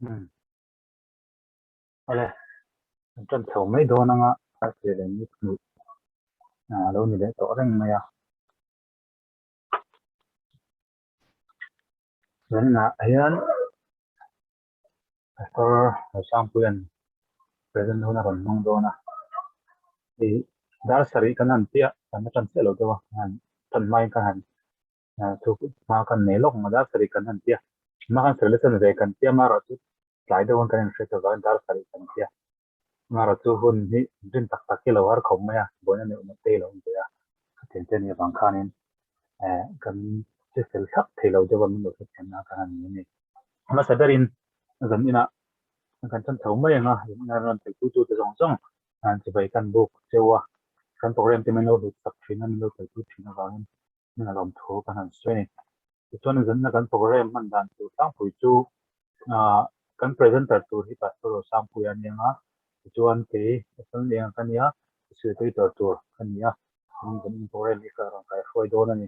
Umm. Awle, kan tan chho mai dawn anga thil leh ni hnih a lo ni leh tawh reng mai a. Zaninah hian Pastor Rosangpuia'n present hun a rawn hmang dawn a. Hei dar sarih kan han piah kan la tan chiah lo deuh a, kan han tan hmain kan han thu hma kan nei lawk ang a, dar sarih kan han tia. Hma kan sawi lesson ve kan tia amaherawhchu tlai deuh ang kan inhre ta vangin dar sarih kan tia. Amaherawhchu hun hi rin tak tak hi lo har khawp mai a, buaina neuh neuh te hi lo awm ve a. Chutiang te nih avang khanin kan che fel thlap thei lo deuh a, min lo hrethiamna kan han ni a ni. Hmasa berin zan inah kan chan chho mai ang a, zan inah rawn telpuitute zawng zawng chibai kan buk cheu a, kan program te min lo hlut chak thin a, min lo telpui thin avangin hming a lawm thu kan han sawi a ni. Tichuan zanna kan program hman dan tur tlangpui chu ah kan presenter tur hi Pastor Rosangpuia a ni ang a, tichuan kei Pastor Lianga ka nia, facilitator tur ka ni a, tin kan in program hi ka rawn kaihruai dawn a ni.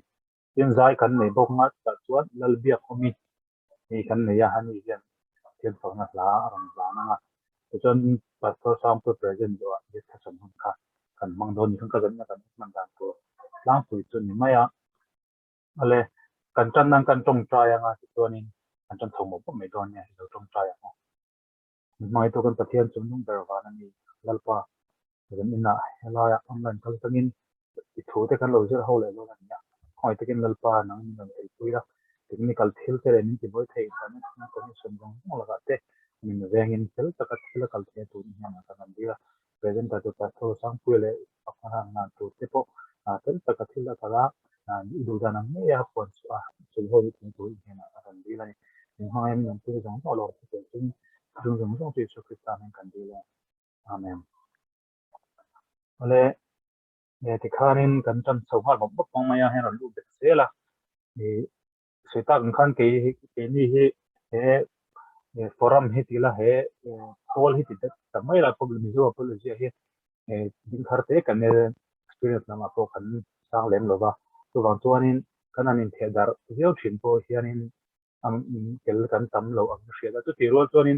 Tin zai kan nei bawk ang a, chutah chuan Lalbiakawmi Hei kan nei a, ani hian thil fakna hla a rawn zan ang a, tichuan Pastor Sangpui present zawhah discussion hun kha kan hmang dawn ni khan ka zanna kan hman dan tur tlangpui chu ni mai a. Awle, kan tan nan kan tawngtai ang a, tichuanin kan tan chho mawp mawp mai dawn nia, i lo tawngtai ang u. Min hmangaihtu kan Pathian chu nung ber van a ni, Lalpa. Zan inah helaiah online kal atangin i thu te kan lo zir ho leh dawn a ni a, khawngaih takin Lalpa nang min rawn eipui a, technical thil te leh min tibuai thei internet connection zawng zawng lakah te min vengin fel taka thil a kal theih a tun hian kan rawn dil a, presenter tur Pastor Sangpuia leh Pakhat han ngan tur te pawh fel taka thil a kal a, i duh dan ang ngei a puan chhuah a sawi ho hi thing tur i hnenah a rawn dil a ni. Min hmangaih min awmpui zawng zawng lo hre tel chung chung zawng zawng chu Isua Krista hming kan dil e. Amen. Awle, tikhanin kan tan chho nghal bawk bawk mai a, hei rawn lut bet zel a. Sawi tak ang khan kei hi keini hi he forum hi tila he pawl hi ti ta mai la public Mizo apology hi ding thar te kan experience lamah pawh kan sang lem lova. Chuvang chuanin kan han intheh darh viau thin pawh hianin ang tel kan tam lo ang hriat a. Chutih rual chuanin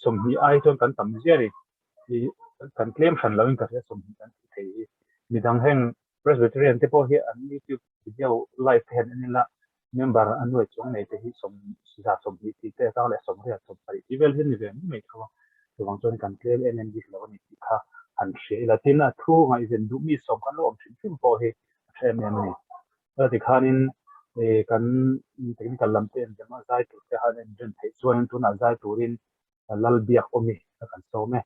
20 ai chuan kan tam ziah a ni. Ih kan tlem hran loin ka hria 20 kan tih thei hi. Midang heng Presbyterian te pawh hi an YouTube video live te hian en ila member an nuai chuang nei te hi sawm za 20 tih te atang leh 80 70 tih vel hi a ni ve mai mai tho a. Chuvang chuan kan tlem em em bik lo a ni tih kha han hria ila. Tin a thu ngaihven duh mi sawm kan lo awm hrim hrim pawh hi a tha em em a ni. Chuti khanin kan technical lam te en rem a, zai tur te han en rem theih chuanin tunah zai turin Lal biak awm i ka kan sawm e.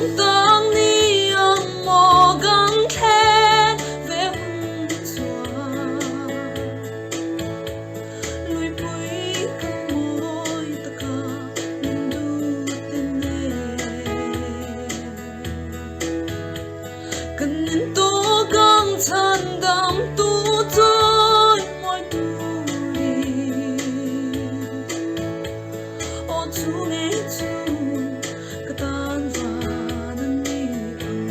Ang ni ang maw kan thlen ve hun chuan Luipui kan mawi taka min duh te nen Kan intawk ang chhan dam tu chawi mawi turin Aw chu ngei chu ka tan van a ni ang.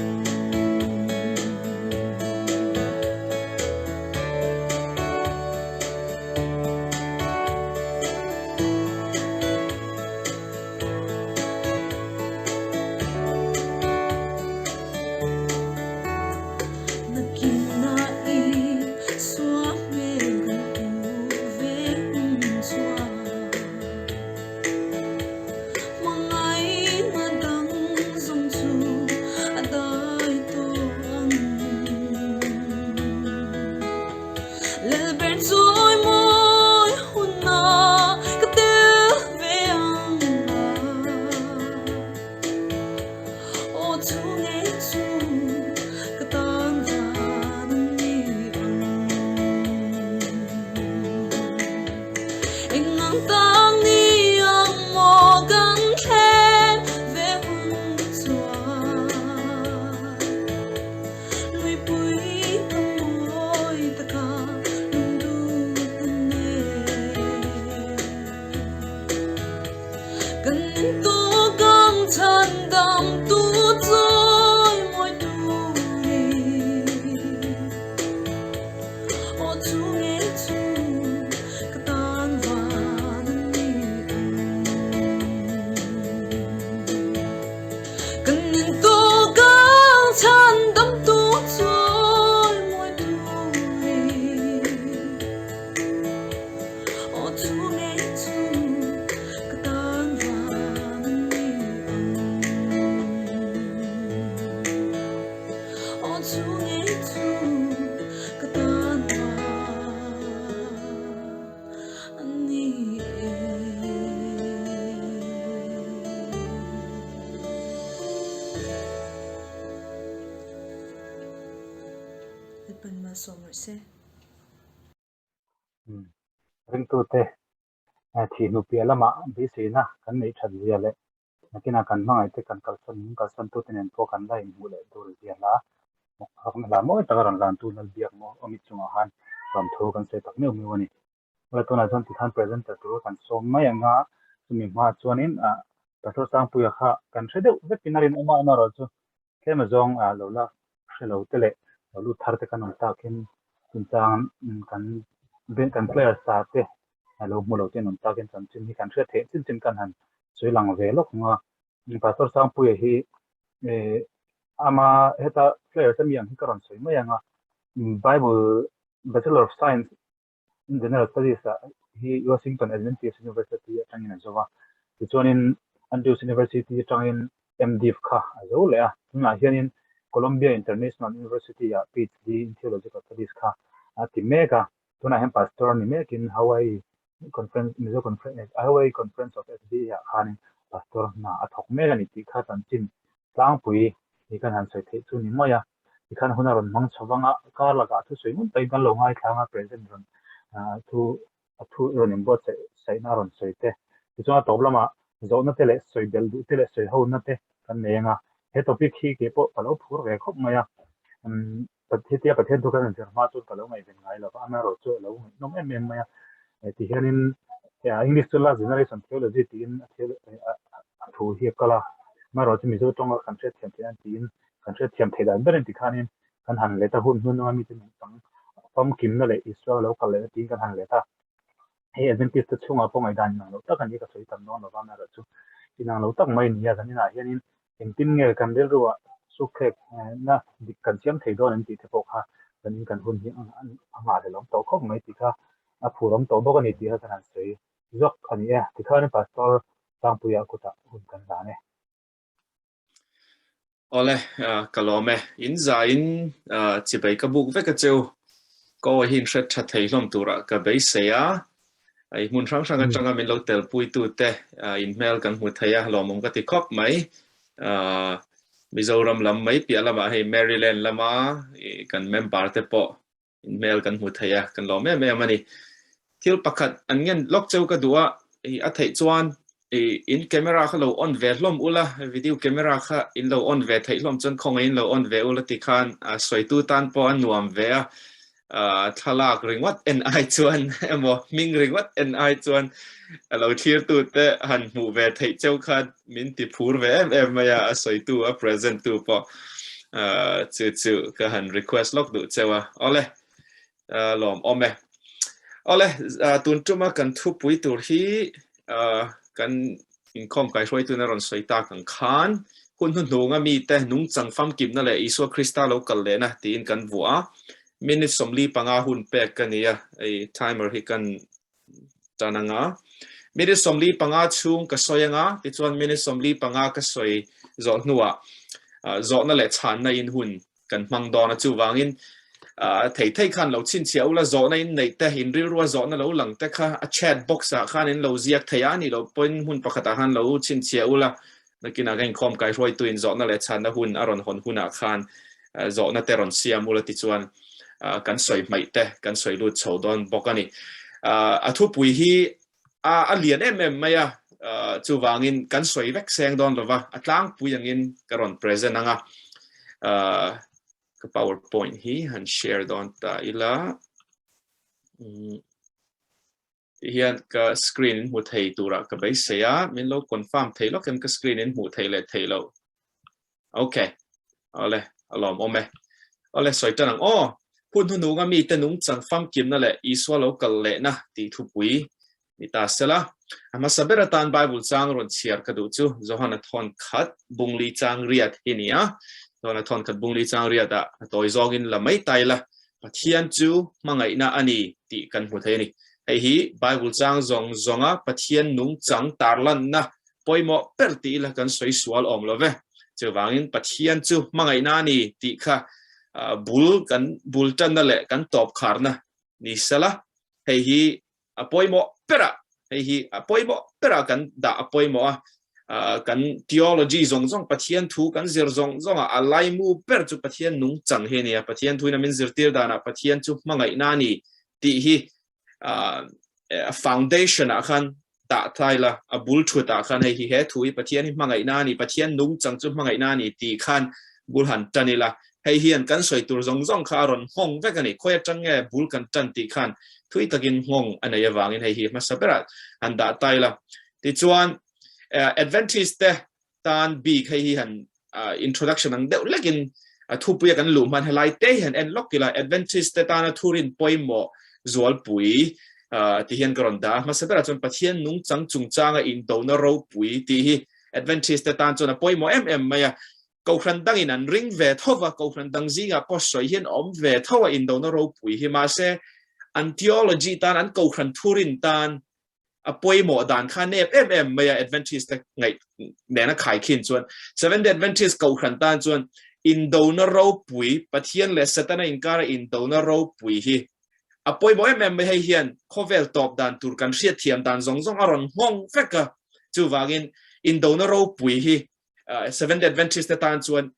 Nakinah i suah hmel kan hmuh ve hun chuan. Hmangaihna dang zawng chu a dai tawh ang. Lelber chawi mawi hunah ka tel ve ang a. Aw chu ngei chu ka tan van a ni ang. Eng ang tang ni ang maw kan thlen ve hun chuan Luipui ka mawi taka lungduh ta nen. Kan intawk ang chhan dam tu chawi mawi turin Aw chu nge chu ka tan van a ni ang. Kan intawk ang chhan dam tu chawi mawi turin Aw chu nge chu ka tan van a ni ang. Aw chu nge chu ka tan van a ni e. Lalpan malsawm rawh se. Ringtute thih hnu piah lamah beiseina kan neih that zia leh nakinah kan hmangaihte kan kalsan min kalsantute nen pawh kan la inhmuh leh tur zia hla fakna hla mawi taka rawn lantu Lalbiak maw awmi chungah khan ram thu kan sawi tak meuh meuh a ni. Awle tunah chuan tikhan presenter tur kan sawm mai ang a, chumi hmaah chuanin Pastor Sangpuia kha kan hre deuh vekin a rinawm a, amaherawhchu Tlem azawng ah lo la hre lo te leh lo lut thar te kan awm takin chungchang kan kan player sa te lo hmu lo te an awm takin chanchin hi kan hriat theih chin chin kan han sawi lang ve lawk ang a. Pastor Sangpuia hi ama heta players ami ang hi ka rawn sawi mai ang a, Bible Bachelor of Science General Studies ah hi Washington Adventist University atangin a zo a, tichuanin Andrews University atangin MDiv kha a zo leh a, tunah hianin Columbia International University ah PhD in Theological Studies kha a ti mek a, tunah hian Pastor ni mekin Hawaii Conference Mizo Conference Hawaii Conference of SDA ah khanin Pastor hna a thawk mek a ni tih kha chanchin tlangpui hi kan han sawi theih chu ni mai a, tikhan hun a rawn hmang chho vang a, kar lakah thusawi ngun takin kan lo ngaithlang a, present rawn thu a thu rawn inbuatsaih saihna a rawn sawi te, tichuan a tawp lamah zawhna te leh sawi belh duh te leh sawi hona te kan nei ang a, he topic hi kei pawh ka lo phur ve khawp mai a, hetia Pathian thu kan inzir hma chuan ka lo ngaihven ngai lo va, amaherawhchu a lo ngaihnawm em em mai a, ti hianin English chu last generation theology tiin a thu hi a kal a, amaherawhchu Mizo tawnga kan hriatthiam theih nan tiin kan hriatthiam theih dan berin tikhanin kan han let a, hun hnununga mite nungchang famkimna leh Isua lo kal lehna tiin kan han let a. Hei Adventist te chhungah pawh ngaihdan inang lo tak a ni, ka sawi tam dawn lova, amaherawhchu inang lo tak mai a ni a, kan inah hianin engtin nge kan rilruah sukthlek na dik kan siam thei dawn an tih te pawh kha kan in kan hun hi a nghahhlelh awm tawh khawp mai tih kha a phur awm tawh bawk a ni tih kha kan han sawi zawk a ni e. Tikhanin Pastor Sangpuia kutah hun kan zan e. Awle, ka lawm e. In zaiin chibai ka buk vek a cheu. Ka aw hi in hret tha thei hlawm turah ka beisei a. I hmun hrang hrang atanga min lo telpuitute in hmel kan hmu thei a, lawmawm ka ti khawp mai. Mizoram lam mai piah lamah hei Maryland lama kan member te pawh in hmel kan hmu thei a, kan lawm em em a ni. Thil pakhat an ngen lawk cheu ka duh a, a theih chuan in camera kha lo on ve hlawm ula, video camera kha in lo on ve theih hlawm chuan khawngaihin in lo on ve ula tikhan sawitu tan pawh a nuam ve a, thlalak ringawt en ai chuan emaw hming ringawt en ai chuan a lo thlirtu te han hmuh ve theih cheu khan min ti phur ve em em mai a, a sawitu a present tu pawh chu chu ka han request lawk duh cheu a. Awle lawm awm e. Awle tun tuma kan thupui tur hi kan inkhawm kaihruaitun a rawn sawi tak ang khan hun hnuhnung a mite nungchang famkimna leh Isua Krista lo kal lehna tiin kan vuah a. Minute 45 hun pek ka ni a, hei timer hi kan tan anga. Minute 45 chhung ka sawi anga, tichuan minute 45 ka sawi zawh hnuah zawhna leh chhanna in hun kan hmang dawn a, chuvangin thei thei khan lo chhinchhiah ula, zawhna in neih te, in rilrua zawhna lo lang te kha a chat box ah khan in lo ziak thei a, nih loh pawhin hmun pakhatah khan lo chhinchhiah ula, nakinah ka inkhawm kaihruaitu in zawhna leh chhanna hun a rawn hawn hunah khan zawhna te rawn siam ula tichuan kan sawi hmaih te kan sawi lut chho dawn bawk a ni. A thupui hi A a lian em em mai a, chuvangin kan sawi vek seng dawn lova, a tlangpui angin ka rawn present ang a, ka powerpoint hi han share dawn ta ila. Ti hian ka screen in hmu thei turah ka beisei a, min lo confirm thei lawk em ka screen in hmuh theih leh theih loh. Ok. Awle, a lawm awm e. Awle, sawi tan ang aw. Hun hnununga mite nungchang famkimna leh Isua lo kal lehna tih thupui ni ta sela. A hmasa ber atan Bible chang rawn chhiar ka duh chu Johana thawn khat bungli chang riat hi ni a. Johana thawn khat bungli chang riat ah a tawi zawngin la mai ta ila Pathian chu hmangaihna a ni tih kan hmu thei a ni. Hei hi Bible chang zawng zawnga Pathian nungchang tarlanna pawimawh ber tih ila kan sawi sual awm lo ve. Chuvangin Pathian chu hmangaihna a ni tih kha bul kan bul tanna leh kan tawp kharna ni sela, hei hi a pawimawh berah hei hi a pawimawh berah kan dah a pawimawh a, kan theology zawng zawng Pathian thu kan zir zawng zawngah a laimu ber chu Pathian nungchang hi a ni a, Pathian thuin a min zirtir danah Pathian chu hmangaihna a ni tih hi a foundation ah khan dah thai la, a bul thut ah khan hei hi he thu hi Pathian hi hmangaihna a ni, Pathian nungchang chu hmangaihna a ni tih khan bul han tan ila, hei hian kan sawi tur zawng zawng kha a rawn nghawng vek a ni, khawi atang nge bul kan tan tih khan thui takin nghawng a nei avangin hei hi hmasa berah han dah ta ila. Tichuan Adventist te tan bik hei hi han introduction ang deuh lekin thupuia kan luh hman helai te hi han en lawk ila Adventist te tana thurin pawimawh zualpui ti hian ka rawn dah a. Hmasa berah chuan Pathian nungchang chungchanga indona ropui tih hi Adventist te tan chuan a pawimawh em em mai a. Kohhran dangin an ring ve tho va, kohhran dang zingah pawh sawi hian awm ve tho a indona ropui hi. Mahse, an theology tan, an kohhran thurin tan a pawimawh dan kha nep em em mai a Adventist te ngaih nena khaikhin chuan Seventh Day Adventist kohhran tan chuan indona ropui Pathian leh Setana inkara indona ropui hi a pawimawh em em mai hei hian khawvel tawp dan tur kan hriatthiam dan zawng zawng a rawn nghawng vek a chuvangin indona ropui hi Seventh Day Adventist te tan chuan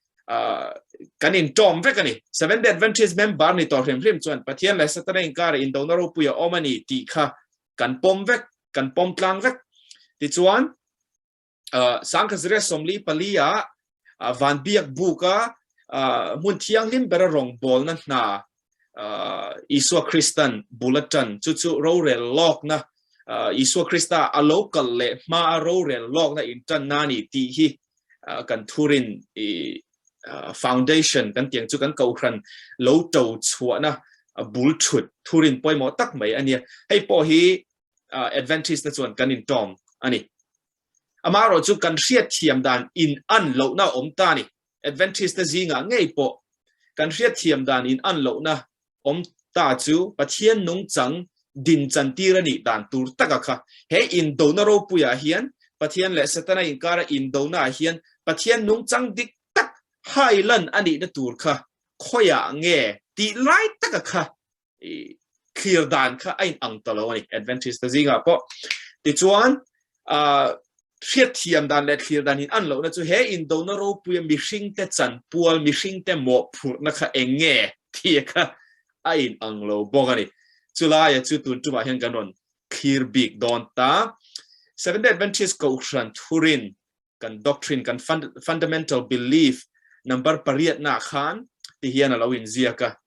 kan intawm vek a ni. Seventh Day Adventist member ni tawh hrim hrim chuan Pathian leh Setana inkara indona ropui a awm a ni tih kha kan pawm vek, kan pawm tlang vek. Tichuan, Sangkhaziria 44 ah van biak buka hmun thianghlim bera rawngbawlna hna Isua Kristan bul a tan chu chu rorel lawkna Isua Krista a lo kal leh hma a rorel lawkna intanna a ni tih hi kan thurin i foundation kan tiang chu kan kohhran lo to chhuahna bul thut thurin pawimawh tak mai a nia. Hei pawh hi Adventist te chuan kan intawm a ni. Amaherawh chu kan hriatthiam dan in an lohna awm ta a ni. Adventist te zingah ngei pawh kan hriatthiam dan in an lohna awm ta chu Pathian nungchang din chantir a nih dan tur taka kha. He indona ropuiah hian Pathian leh Setana inkara indonaah hian Pathian nungchang dik tak hailan a nihna tur kha khawiah nge tih lai taka kha thlir dan kha a inang ta lo a ni Adventist te zingah pawh. Tichuan, ah. Hriatthiam dan leh thlir dan in an lohna chu he indona ropuia mihringte chanpual, mihringte mawhphurhna kha eng nge tih kha a in ang lo bawk a ni. Chulaia chu tun tumah hian kan rawn thlir bik dawn ta. Seventh-day Adventist Kohhran thurin kan doctrine, kan fundamental belief number pariatna khan ti hian a lo inziak a.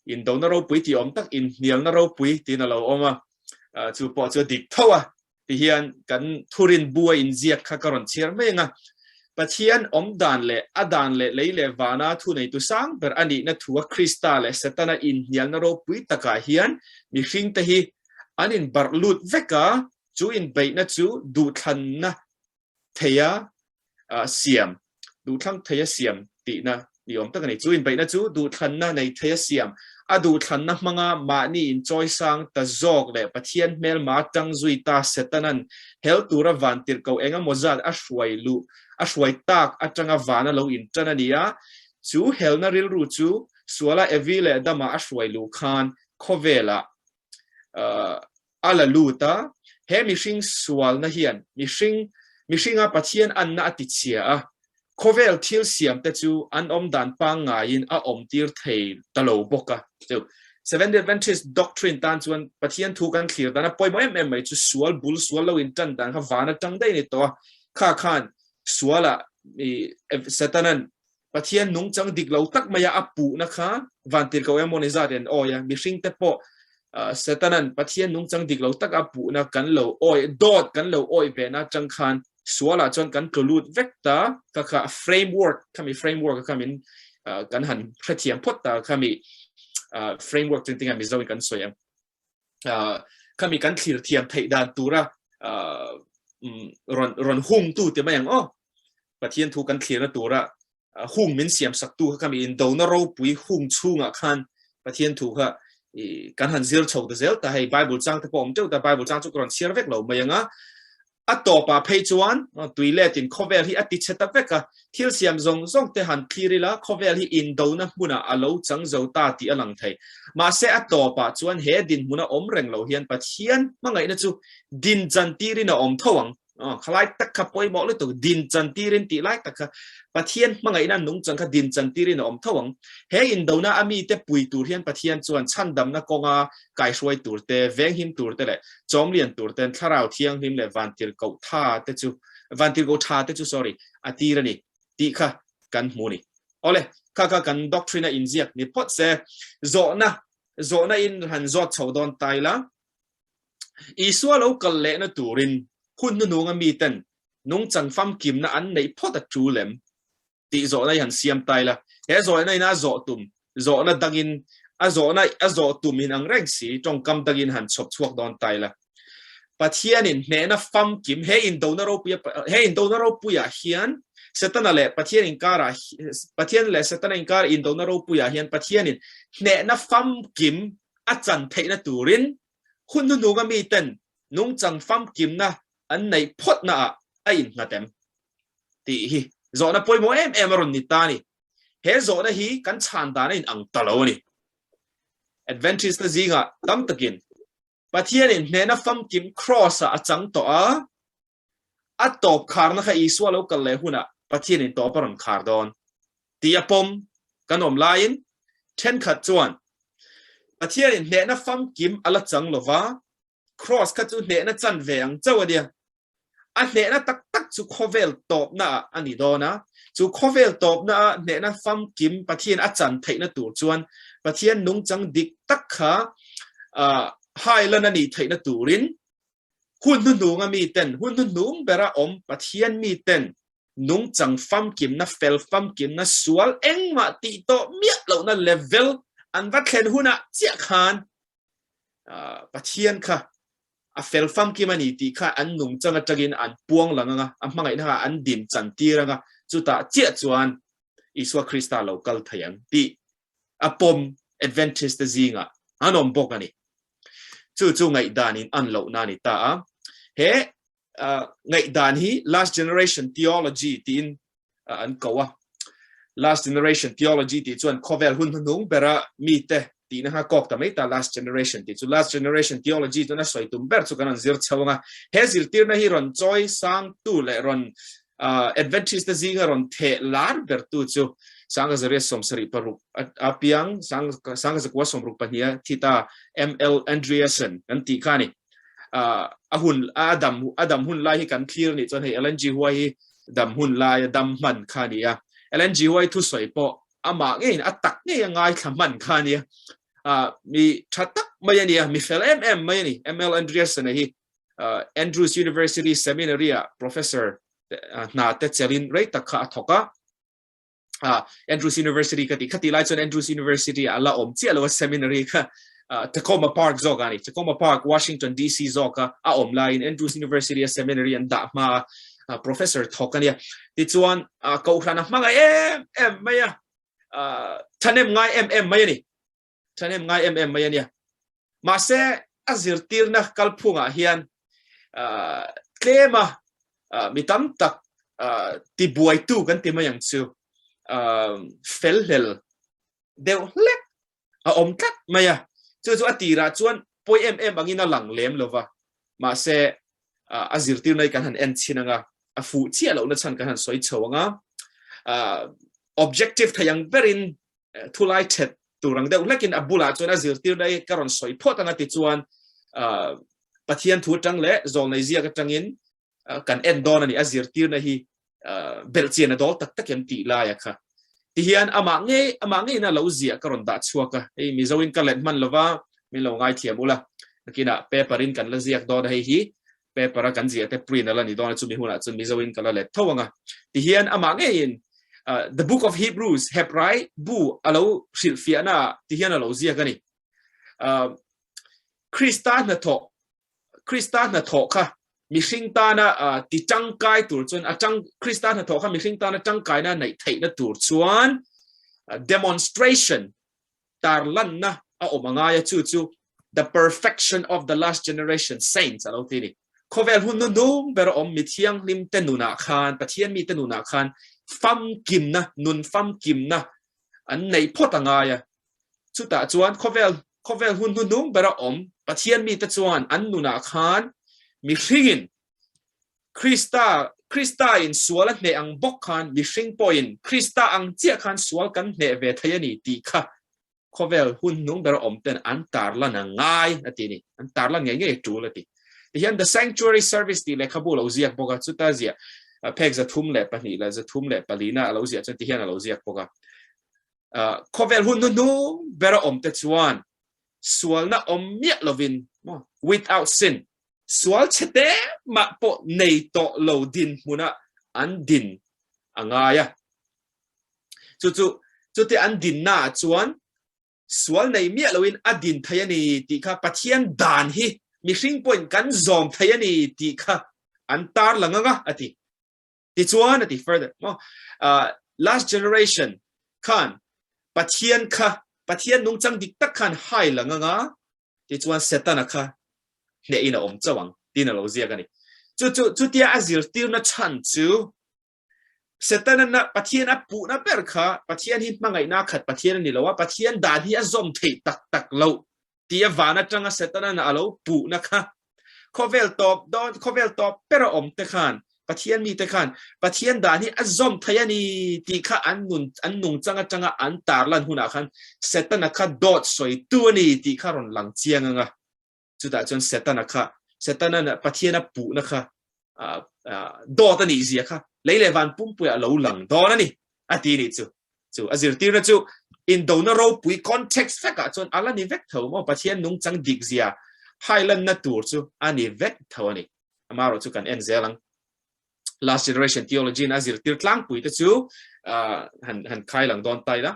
Indona ropui tih awm tak, inhnialna ropui tiin a lo awm a. Chu pawh chu a dik tho a. Ti hian kan thurin bu a inziak kha ka rawn chhiar mai ang a. Pathian awm dan leh a dan leh lei leh vana thuneitu sang ber a nihna thua Krista leh Setana inhnialna ropui takah hian mihringte hi an inbarh lut vek a, chu inbeihna chu duhthlanna theia siam, duhthlang theia siam tihna ni awm tak a ni. Chu inbeihna chu duhthlanna nei theia siam, a duhthlanna hmanga mahni inchawisang ta zawk leh Pathian hmelma tang zui ta Setanan hel tura vantirhkoh eng emaw zat a hruai luh, a hruai tak atanga vana lo intan a ni a. Chu helna rilru chu suala Evi leh Adama a hruai luh khan khawvelah a la lut a, he mihring sualna hian mihring mihringa Pathian anna a tichhia a, khawvel thil siamte chu an awm dan pangngaiin a awmtir thei ta lo bawk a. Chu Seventh-day Adventist doctrine tan chuan Pathian thu kan thlir dan a pawimawh em em mai chu sual bul sual lo intan dan kha van atang daih a ni tawh a, kha khan sualah Satanan Pathian nungchang dik lo tak maia a puhna kha vantirhkoh emaw ni zat in awi a, mihringte pawh Satanan Pathian nungchang dik lo tak a puhna kan lo awi, dawt kan lo awi ve na atang khan sualah chuan kan tlu lut vek ta, kha kha framework, khami framework kha min kan han hrethiam phawt ta, khami framework chu tinga Mizo in kan sawi ang. Khami kan thlir thiam theih dan tura rawn rawn hung tu ti mai ang aw. Pathian thu kan thlirna tura hung min siam sak tu kha khami indona ropui hung chhungah khan Pathian thu kha kan han zir chho ta zel ta hei Bible chang te pawh awm teuh ta Bible chang chu ka rawn chhiar vek lo mai anga a tawpah phei chuan tui letin khawvel hi a ti chhe ta vek a thil siam zawng zawng te han thlir ila khawvel hi indona hmunah a lo chang zo ta tih a lang thei mahse a tawpah chuan he dinhmuna awm reng lo hian Pathian hmangaihna chu din chan tirin a awm tho ang Khalai tak kha pawimawh lutuk din chan tirin tih lai tak kha Pathian hmangaihna nungchang kha din chan tirin a awm tho ang. He indona a mite pui tur hian Pathian chuan chhandamna kawnga kaihruai tur te, venghim tur te leh chawmlian tur ten thlarau thianghlim leh vantirhkoh tha te chu vantirhkoh tha te chu sorry a tir a ni tih kha kan hmu ni. Awle, kha kha kan doctrine a inziak ni phawt se zawhna zawhna in han zawt chho dawn ta ila. Isua lo kal lehna turin hun hnuhnunga miten nungchang famkimna an neih phawt a tul em? tih zawhna hi han siam ta ila. He zawhna in a zawh tum, zawhna dangin a zawhna a zawh tum in ang reng si, tawngkam dangin han chhawp chhuak dawn ta ila. Pathianin hnehna famkim, he indona ropuia he indona ropuiah hian Setana leh Pathian inkarah Pathian leh Setana inkar indona ropuiah hian Pathianin hnehna famkim a chan theihna turin hun hnuhnunga miten nungchang famkimna an neih phawtnaah a innghat em? tih hi zawhna pawimawh em em a rawn ni ta a ni. He zawhna hi kan chhan dan a inang ta lo a ni. Adventist te zingah tam takin Pathianin hnehna famkim Kraws-ah a chang tawh a, A tawp kharna kha Isua lo kal leh hunah Pathianin tawp a rawn khar dawn tih a pawm kan awm laiin thenkhat chuan Pathianin hnehna famkim a la chang lo va, Kraws kha chu hnehna chan ve ang chauh a nia. A hnehna tak tak chu khawvel tawpnaah a ni dawn a, chu khawvel tawpnaah hnehna famkim Pathian a chan theihna tur chuan Pathian nungchang dik tak kha hailan a nih theihna turin Hun hnuhnunga miten, hun hnuhnung bera awm Pathian miten nungchang famkimna, fel famkimna, sual engmah tih tawh miah lohna level an va thlen hunah chiah khan Pathian kha a fel famkim a ni tih kha an nungchang atangin an puang lang anga, a hmangaihna kha an din chan tir anga, chutah chiah chuan Isua Krista lo kal thei ang tih a pawm Adventist te zingah an awm bawk a ni. Chu chu ngaihdan in an lohna a ni ta a. He ngaihdan hi last generation theology tiin an ko a. Last generation theology tih chuan khawvel hun hnuhnung bera mite tihna kha kawk ta mai ta last generation tih chu last generation theology chuan a sawi tum ber chu kan rawn zir chho anga he zirtirna hi rawn chawi sang tu leh rawn Adventist te zinga rawn theh lar ber tu chu Sanga Zaria 76 a piang Sanga Zakua 62 a thi ta ML Andreasen kan tih kha ni a hun a dam a dam hun lai hi kan thlir ni chuan hei Ellen G White hi dam hun lai a dam hman kha ni a Ellen G White thusawi pawh amah ngeiin a tak ngei a ngaithla hman kha nia mi tha tak mai a nia mi fel em em mai a ni ML Andreasen a hi Andrews University Seminary a professor hna te chelin rei tak kha a thawk a Andrews University ka ti khati lai chuan Andrews University a la awm chiah lo a seminary kha Tacoma Park zawk a ni Tacoma Park Washington DC zawk a a awm laiin Andrews University a seminary an dah hma a professor thawk a nia tichuan kohhran a hmangaih em em mai a thahnem ngai em em mai a ni thahnem ngai em em mai a nia mahse a zirtirna kalphungah hian tlema mi tam tak tibuaitu kan ti mai ang chu fel hlel deuh hlek a awm tlat mai a chu chu a tirah chuan pawi em em angin a lang lem lova mahse a zirtirna hi kan han en chhin anga a fuh chiah lohna chhan kan han sawi chho anga objective thei ang berin thulai thet tur ang deuh hlekin a bulah chuan a zirtirna hi ka rawn sawi phawt anga ti chuan Pathian thu atang leh zawlnei ziak atangin kan en dawn a ni a zirtirna hi belhchian a dawl tak tak em tih lai a kha ti hian amah ngei amah ngeiin a lo ziah ka rawn dah chhuak a hei Mizoin ka let hman lova min lo ngaithiam ula nakinah paper in kan la ziak dawn a hei hi paper a kan ziah te print a la ni dawn a chumi hunah chuan Mizoin ka la let tho anga ti hian amah ngeiin the book of Hebrews Hebrai bu a lo hrilhfiahna ti hian a lo ziak a ni Krista hnathawh Krista hnathawh kha mihring tana ti tangkai tur chuan a tang Krista hnathawh kha mihring tana tangkaina neih theihna tur chuan demonstration tarlanna a awm angai a chu chu the perfection of the last generation saints a lo ti ni khawvel hun nu nung ber awm mi thianghlim te nunah khan Pathian mi te nunah khan famkimna nun famkimna an neih phawt angai a chutah chuan khawvel khawvel hun hnuhnung bera awm Pathian mite chuan an nunah khan mihringin Krista Krista in sual a hneh ang bawk khan mihring pawhin Krista ang chiah khan sual kan hneh ve thei a ni tih kha khawvel hun hnung bera awm ten an tarlan a ngai a ti ni an tarlan ngei ngei tul a ti tihian the sanctuary service tih lehkhabu lo ziak bawk a chuta ziah phek 302 leh 34 na a lo ziah chuan tihian a lo ziak bawk a khawvel hun hnuhnung bera awm te chuan sualna awm miah lovin without sin sual chhe mah pawh nei tawh lo din hmuna an din a ngai a chu chu chute an dinna ah chuan sual nei miah loin a din thei a ni tih kha Pathian dan hi mihring pawhin kan zawm thei a ni tih kha an tar lang anga a ti Tichuan a ti further maw last generation khan Pathian kha Pathian nungchang dik tak khan hai lang anga tichuan Setana kha hnehin a awm chauh ang tiin a lo ziak a ni. Chu chu chutia a zirtirna chhan chu Setana na Pathian a puhna ber kha Pathian hi hmangaihna khat Pathian a ni lo a Pathian dan hi a zawm theih tak tak loh tia van atanga Setana a lo puhna kha khawvel tawp dawn khawvel tawp ber a awm te khan Pathian mi te khan Pathian dan hi a zawm thei a ni tih kha an nun an nungchang atanga an tarlan hunah khan Setana kha dawt sawi tu a ni tih kha rawn lang chiang anga chutah chuan Setana kha Setana Pathian a puhna kha dawt a nih zia kha lei leh van pumpuiah a lo lang dawn a ni a ti nih chu chu a zirtirna chu indona ropui context vekah chuan ala ni vek tho maw Pathian nungchang dik zia hailanna tur chu a ni vek tho a ni amarawh chu kan en zel ang last generation theology in a zirtir tlangpui te chu han han khai lang dawn tai la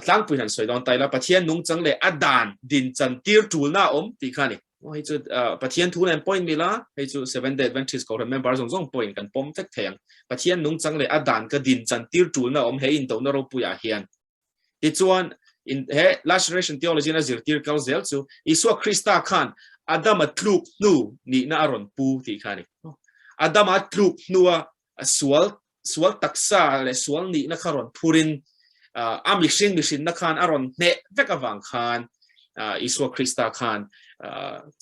tlangpui han sawi dawn tai la Pathian nungchang leh a dan din chan tir tulna awm tih kha ni hei chu Pathian thu nen point mila hei chu Seventh Day Adventist Kohhran member zawng zawng pawhin kan pawm vek thei ang Pathian nungchang leh a dan ka din chan tir tulna awm he indona ropuiah hian tichuan in he last generation theology na zirtir kal zel chu Isua Krista khan Adama tluk hnu nihna a rawn pu tih kha ni Adama tluk hnua sual sual taksa leh sual nihna kha rawn phurin A mihring mihrinna khan a rawn hneh vek avang khan Isua Krista khan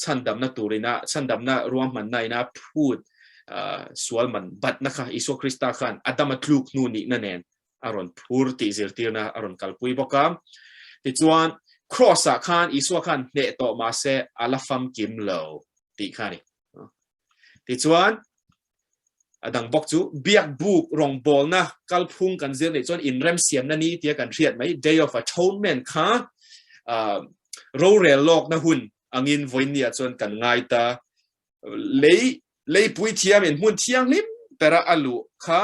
chhandamna turina chhandamna ruahmanna ina phut sual man batna kha Isua Krista khan Adama tluk hnu nihna nen a rawn phur tih zirtirna a rawn kalpui bawk a. Tichuan, Cross-ah khan Isua khan hneh tawh mahse a la famkim lo tih kha a ni. Tichuan, a dang bawk chu biak buk rawngbawlna kalphung kan zir nih chuan inremsiamna ni tia kan hriat mai, Day of Atonement kha rorel lawkna hun angin vawiinniah chuan kan ngai ta. Lei leipui thiamin hmun thianghlim bera a luh kha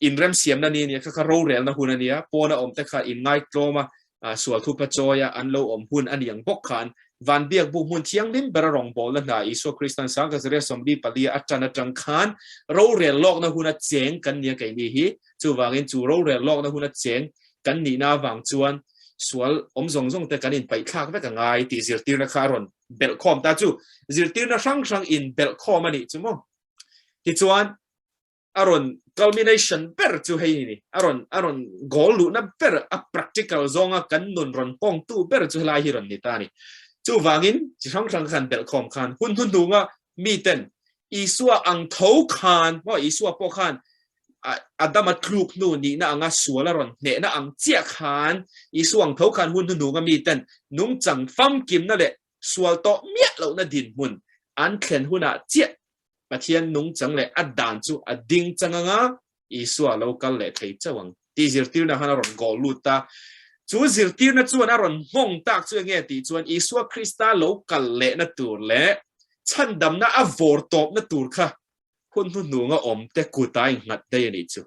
inremsiamna ni a nia, kha kha rorelna hun a nia, pawna awmte kha inngaitlawm a, sual thupa chawia an lo awm hun a ni ang bawk khan van biak buk hmun thianghlim bera rawngbawlna hna Isua Kristan Sangkazariah 44 a tan atang khan rorel lawkna huna cheng kan nia keini hi, chuvangin chu rorel lawkna huna cheng kan nihna avang chuan sual awm zawng zawng te kan inpaihthlak vek a ngai tih zirtirna kha a rawn belhkhawm ta chu zirtirna hrang hrang in belhkhawm a nih chu maw. Tichuan a rawn culmination ber chu hei ni, a rawn a rawn goal luhna ber a practical zawnga kan nun rawn pawngtu ber chu helai hi rawn ni ta a ni. Chuvangin chi hrang hrang khan belhkhawm khan hun hnuhnunga miten Isua ang tho khan maw Isua pawh khan Adama tluk hnu nihna anga sual a rawn hnehna ang chiah khan Isua ang tho khan hun hnuhnunga miten nungchang famkimna leh sual tawh miah lohna dinhmun an thlen hunah chiah Pathian nungchang leh a dan chu a ding chang anga Isua lo kal leh thei chauh ang tih zirtirna khan a rawn goal lut ta. Chu zirtirna chuan a rawn nghawng tak chu enge tih chuan Isua Krista lo kal lehna tur leh chhandamna a vawr tawpna tur kha hun hnuhnunga awmte kut a innghat daih a nih chu.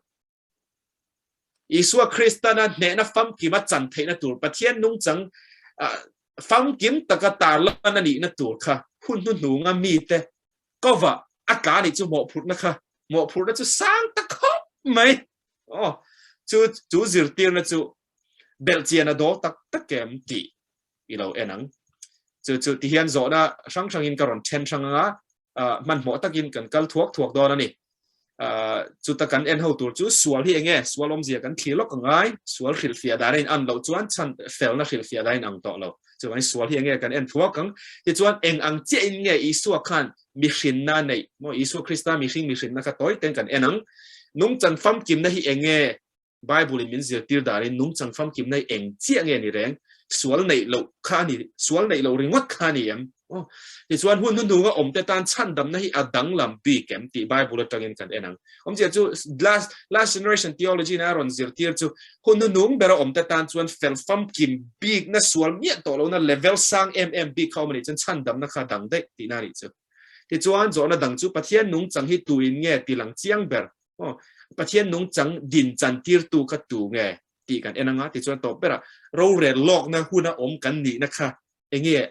Isua Kristana hnehna famkima chan theihna tur Pathian nungchang famkim taka tarlan a nihna tur kha hun hnuhnunga mite kova a tla nih chu mawhphurhna kha mawhphurhna chu sang ta khawp mai. Aw, chu chu zirtirna chu belhchian a dawl tak tak em tih i lo en ang. Chu chu tihian zawhna hrang hrangin ka rawn then hrang anga hmanhmawh takin kan kal thuak thuak dawn a ni. Chuta kan en ho tur chu sual hi enge sual awmzia kan thlir lawk angai sual hrilhfiah dan a in an loh chuan chhan felna hrilhfiah dan a in ang tawh lo. Chuvangin sual hi enge kan en thuak ang. Tichuan eng ang chiahin nge Isua khan mihrinna neih maw Isua Krista mihring mihrinna kha tawi ten kan en ang. Nungchan famkimna hi enge Bible in min zirtir danin nungchang famkimna hi eng chiah nge ni reng? Sual neih loh kha a ni, sual neih loh ringawt kha a ni em? Aw, tichuan hun hnuhnunga awmte tan chhandamna hi a danglam bik em tih Bible atangin kan en ang. Awmzia chu last, last generation theology na a rawn zirtir chu hun hnuhnung bera awmte tan chuan fel famkim bikna sual miah tawh lohna level sang em em bik kha awm a nih chuan chhandamna kha a dang daih tihna a nih chu. Tichuan zawhna dang chu Pathian nungchang hi tuin nge tilang chiang ber? Aw, Pathian nungchang din chan tirtu kha tu nge tih kan en anga tichuan tawp berah rorel lawkna huna awm kan nihna kha enge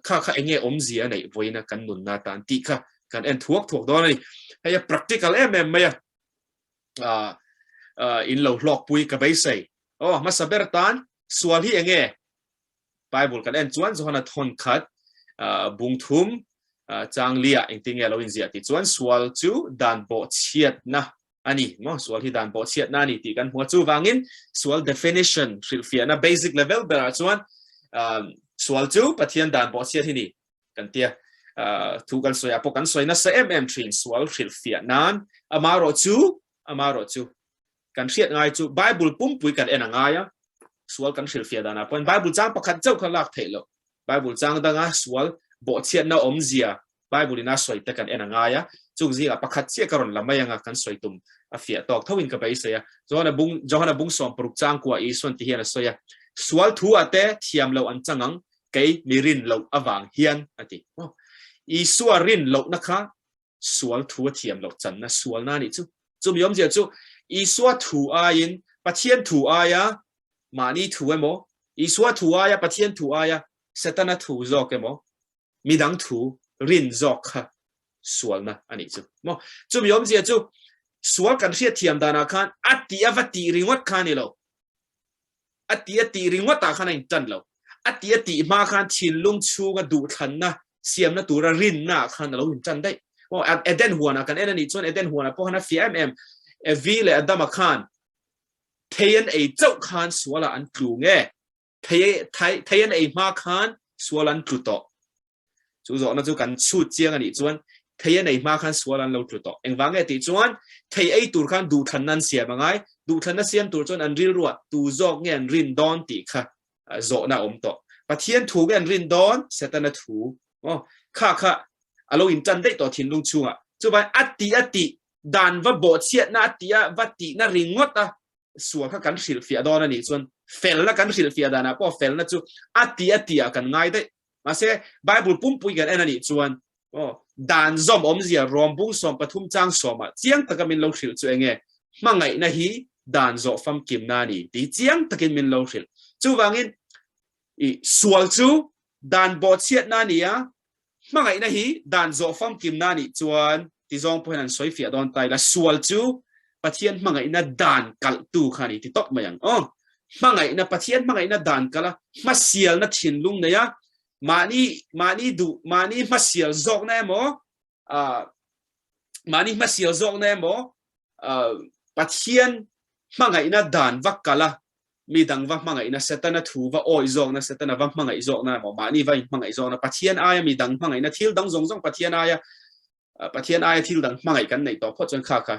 kha kha enge awmzia a neih vawiina kan nunna atan tih kha kan en thuak thuak dawn a ni. Hei a practical em em mai a, in lo hlawkpui ka beisei. Aw, hmasa ber tan sual hi enge? Bible kan en chuan Johana thawn khat bung thum chang lia engtin nge lo inziah tih chuan sual chu dan pawh chhiatna a ni maw sual hi dan pawh chhiatna a ni tih kan hmu a chuvangin sual definition hrilhfiahna basic level berah chuan sual chu Pathian dan pawh chhiat hi ni kan tia thu kan sawi ah pawh kan sawi nasa em em thin sual hrilhfiah nan amarawh chu amarawh chu Kan hriat ngai chu Bible pumpui kan en a ngai a, sual kan hrilhfiah danah pawhin Bible chang pakhat chauh kha lak theih loh. Bible chang danga sual bawhchhiatna awmzia Bible in a sawi te kan en a ngai a, chung zingah pakhat chiah ka rawn la mai anga kan sawi tum a fiah tawk thoin ka beisei a. Johana bung Johana bung 60 chang kuah Isuan ti hian a sawi a, Sual thu ah te thiam loh an chang ang, kei mi rin loh avang hian a ti. Isua rin lohna kha sual thu a thiam loh channa sualna a nih chu. Chumi awmzia chu Isua thu aiin Pathian thu aia mahni thu emaw, Isua thu aia Pathian thu aia Setana thu zawk emaw, midang thu rin zawk kha sualna a nih chu. Maw? Chumi awmzia chu sual kan hriatthiam danah khan a tih a va tih ringawt kha a ni lo. A ti a tih ringawtah khan a intan lo. A ti a tih hma khan thinlung chhunga duhthlanna siamna tura rinnaah khan a lo intan daih. Aw, Eden huanah kan en a nih chuan Eden huanah pawh khan a fiah em em. Evi leh Adama khan Thei an ei chauh khan sualah an tlu nge? Thei, thei, thei an ei hma khan sual an tlu tawh. Chu zawhna chu kan chhut chiang a nih chuan thei an ei hma khan sual an lo tlu tawh. Engvang nge tih chuan thei ei tur khan duhthlanna an siam a ngai. Duhthlanna siam tur chuan an rilruah tu zawk nge an rin dawn tih kha zawhna a awm tawh. Pathian thu nge an rin dawn? Setana thu. Aw, kha kha a lo intan daih tawh thinlung chhungah. Chuvangin a tih a tih dan va bawhchhiatna a tih a va tihna ringawt a sual kha kan hrilhfiah dawn a nih chuan felna kan hrilhfiah danah pawh felna chu a tih a tihah kan ngai daih. Mahse, Bible pumpui kan en a nih chuan aw dan zawm awmzia rawmbung 13 chang sawmah chiang taka min lo hrilh chu enge hmangaihna hi dan zawh famkimna a ni tih chiang takin min lo hrilh. Chuvangin i sual chu dan bawhchhiatna a ni a, Hmangaihna hi dan zawh famkimna nih chuan ti zawng pawhin an sawi fiah dawn ta ila, sual chu Pathian hmangaihna dan kalhtu kha a ni ti tawp mai ang. Aw, hmangaihna, Pathian hmangaihna dan kalh a, hmasialna thinlung nei a, mahni, mahni duh, mahni hmasial zawkna emaw, ah, mahni hmasial zawkna emaw, ah, Pathian hmangaihna dan va kalh a, mi dang va hmangaihna, Setana thu va awih zawkna, Setana va hmangaih zawkna emaw, mahni va inhmangaih zawkna, Pathian aia mi dang hmangaihna, thil dang zawng zawng Pathian aia, Pathian aia thil dang hmangaih kan neih tawh phawt chuan kha kha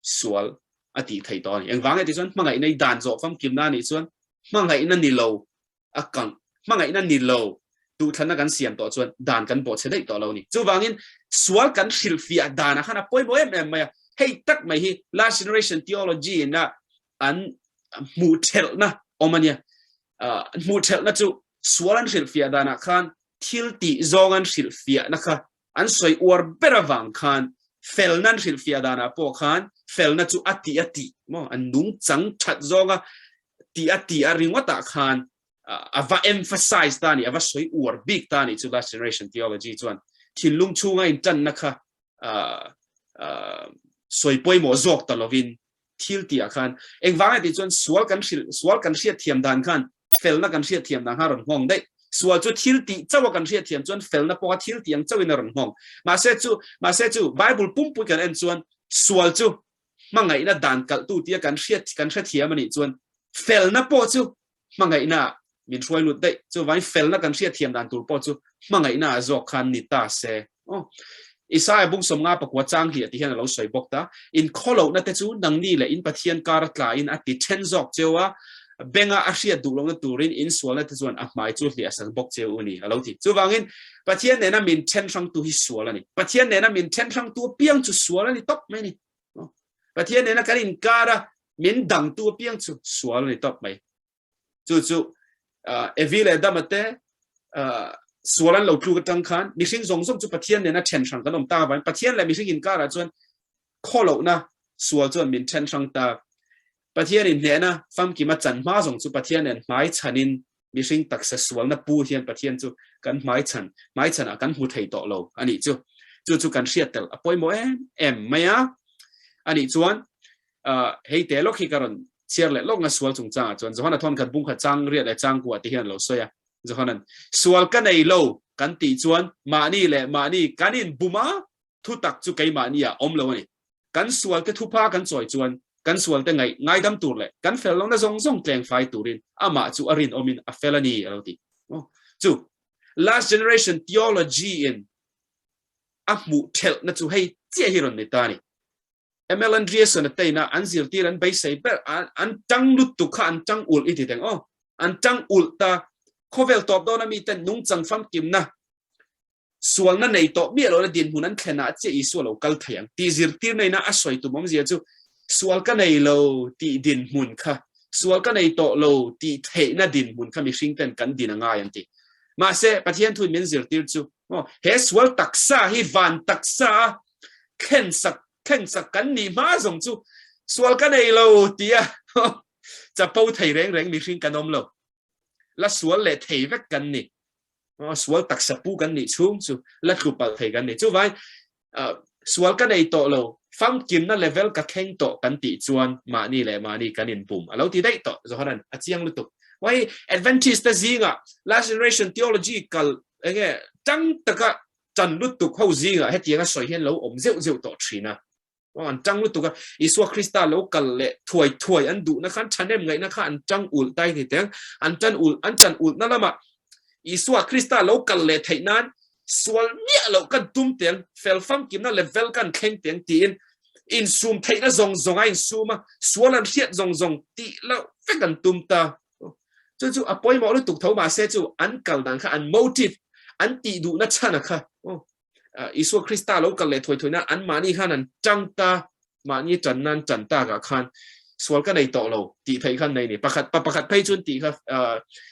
sual a tih theih tawh a ni. Engvang nge tih chuan hmangaihna i dan zawh famkimna a nih chuan hmangaihna ni lo a kang, hmangaihna ni lo duhthlanna kan siam tawh chuan dan kan bawhchhe daih tawh lo a ni. Chuvangin sual kan hrilhfiah danah khan a pawimawh em em mai a, hei tak mai hi last generation theology in a an hmuh thelhna awm a nia. Hmuh thelhna chu sual an hrilhfiah danah khan thil tih zawng an hrilhfiahna kha an sawi uar ber avang khan felna an hrilhfiah danah pawh khan felna chu a tih a tih maw an nungchang that zawnga tih a tih a ringawtah khan a va emphasize ta ni a va sawi uar bik ta ni chu last generation theology chuan thinlung chhunga intanna kha sawi pawimawh zawk ta lovin thil tih ah khan engvang a tih chuan sual kan hrilh sual kan hriat thiam dan khan felna kan hriat thiam dan khan rawn nghawng daih sual chu thil tih chauh a kan hriat thiam chuan felna pawh a thil tih ang chauhin a rawn nghawng mahse chu mahse chu bible pumpui kan en chuan sual chu hmangaihna dan kalhtu tia kan hriat kan hrethiam a nih chuan felna pawh chu hmangaihna min hruai lut daih. Chuvangin felna kan hriatthiam dan tur pawh chu hmangaihna ah zawk khan ni ta se. Aw. Isaia bung 54 chang hliah ti hian a lo sawi bawk ta. In khawlohna te chu nangni leh in Pathian kar a tlain a ti then zawk cheu a, benga a hriat duh lohna turin in sualna te chuan a hmai chu hliah sak bawk cheu u ni a lo ti. Chuvangin Pathian nena min then hrangtu hi sual a ni. Pathian nena min then hrangtu apiang chu sual a ni tawp mai a ni. Pathian nena kan inkar a min dangtu apiang chu sual a ni tawp mai. Chu chu Evi leh Adama te sual an lo tluk atang khan mihring zawng zawng chu Pathian nena then hrang kan awm ta avangin Pathian leh mihring inkarah chuan khawlohna sual chuan min then hrang ta. Pathianin hnehna famkima chan hma zawng chu Pathian nen hmai chhanin mihring taksa sualna pu hian Pathian chu kan hmai chhan hmai chhanah kan hmu thei tawh lo a nih chu. Chu chu kan hriat tel a pawimawh em em mai a. A nih chuan hei te lawk hi ka rawn chhiar leh lawk nga sual chungchangah chuan Johana thawn khat bung khat chang riat leh chang kuah te hian a lo sawi a. Johanan sual ka nei lo kan tih chuan mahni leh mahni kan inbum a, thutak chu keimahni ah awm lo a ni. Kan sual te thupha kan chawi chuan kan sual te ngaih ngaidam tur leh kan fel lohna zawng zawng tleng fai turin amah chu a rinawmin a fel a ni a lo ti. Chu last generation theology in a hmuh thelhna chu hei chiah hi rawn ni ta a ni. ML Andreason a teina an zirtir an beisei ber an tang lutuk kha an tang ulh i ti teng aw. An tang ulh ta khawvel tawp dawn a miten nungchang famkimna Sualna nei tawh miah lohna dinhmun an thlen ah chiah Isua lo kal thei ang tih zirtirna ina a sawi tum awmzia chu sual ka nei lo tih dinhmun kha, sual ka nei tawh lo tih theihna dinhmun kha mihring ten kan din a ngai an ti. Mahse, Pathian thuin min zirtir chu maw he sual taksa hi van taksa a thlen sak thlen sak kan nih hma zawng chu sual ka nei lo tia chapo thei reng reng mihring kan awm lo. La sual leh thei vek kan ni. Sual taksa pu kan nih chhung chu la tlu palh thei kan ni. Chuvangin sual ka nei tawh lo, famkimna level ka thleng tawh kan tih chuan mahni leh mahni kan inbum a lo ti daih tawh. Johanan a chiang lutuk. Wai Adventist te zingah last generation theology kal enge tang taka tan lutuk ho zingah hetianga sawi hian lo awm zeuh zeuh tawh thin a. An tang lutuk a, Isua Krista lo kal leh thuai thuai an duhna khan thahnem ngaihna kha an tang ulh tai ni teng. An tan ulh an tan ulhna lamah Isua Krista lo kal leh theih nan sual miah loh kan tum teng, fel famkimna level kan thleng teng tiin insum theihna zawng zawng a insum a, sual an hriat zawng zawng tih loh vek an tum ta. Chu chu a pawimawh lutuk tho mahse chu an kal dan kha an motive an tih duhna chhan a kha. Isua Krista lo kal leh thawi thawi na an mahni khan an tang ta mahni tan nan tan tak ah khan sual ka nei tawh lo tih theih khan nei ni pakhat pa pakhat phei chuan tih kha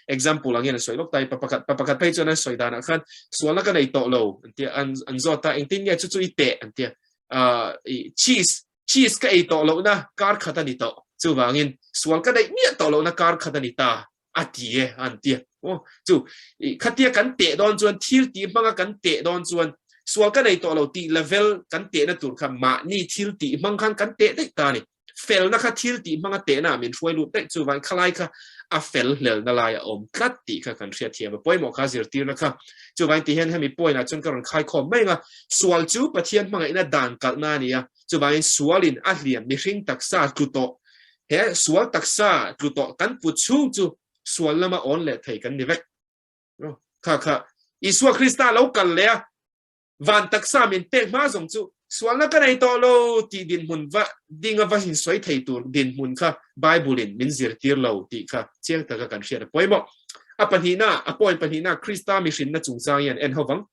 example angin an sawi lawk tai pa pakhat pa pakhat phei chuan an sawi danah khan sualna ka nei tawh lo an tia an an zawt ta engtin nge chu chu i teh an tia cheese cheese ka ei tawh lohna kar khat a ni tawh chuvangin sual ka neih miah tawh lohna kar khat a ni ta a ti e an tia aw chu khatia kan teh dawn chuan thil tih hmanga kan teh dawn chuan sual ka nei tawh lo tih level kan tehna tur kha mahni thil tih hmang khan kan teh daih ta ni felna kha thil tih hmanga tehna min hruai lut daih chu van khalai kha a fel hlelna lai a awm tlat tih kha kan hriat thiam a pawimawh kha zirtirna kha chuvain ti hian hemi point ah chuan ka rawn khai khawm mai anga sual chu Pathian hmangaihna dan kalhna a ni a chuvangin sualin a hliam mihring taksa tlu tawh He sual taksa tlu tawh kan put chhung chu sual lama awn leh thei kan ni vek. Kha kha Isua Krista lo kal leh a, van taksa min pek hma zawng chu sualna ka nei tawh lo tih dinhmun va dinga va insawi thei tur dinhmun kha Bible-in min zirtir lo tih kha chiang taka kan hriat a pawimawh. A pahnihna, a point pahnihna Krista mihrinna chungchang hian en ho vang.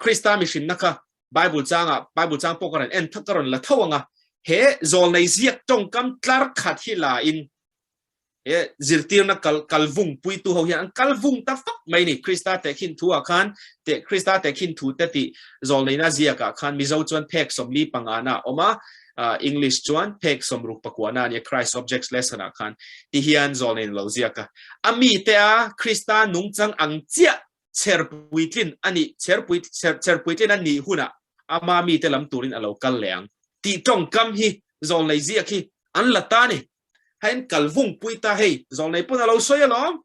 Krista mihrinna kha Bible changa Bible chang pawh ka rawn en ka rawn la tho anga he zawlnei ziak tawngkam tlar khat hi la in he zirtirna kal kalvung puitu ho hian an kalvung ta fak mai ni Krista te khin thu ah khan te Krista te khin thu te ti zawlneina ziak ah khan Mizo chuan phek 45 na awm a English chuan phek 64 na ania Christ Objects Lesson ah khan ti hian zawlnein lo ziak a ami te a Krista nungchang ang chiah Chher puitlin a nih, chher pui, chher, chher puitlin a nih hunah ama mite lam turin a lo kal leh ang tih tawngkam hi zawlnei ziak hi an la ta a ni. Hain kal vung pui ta hei, zawlnei pawn a lo sawi alawm.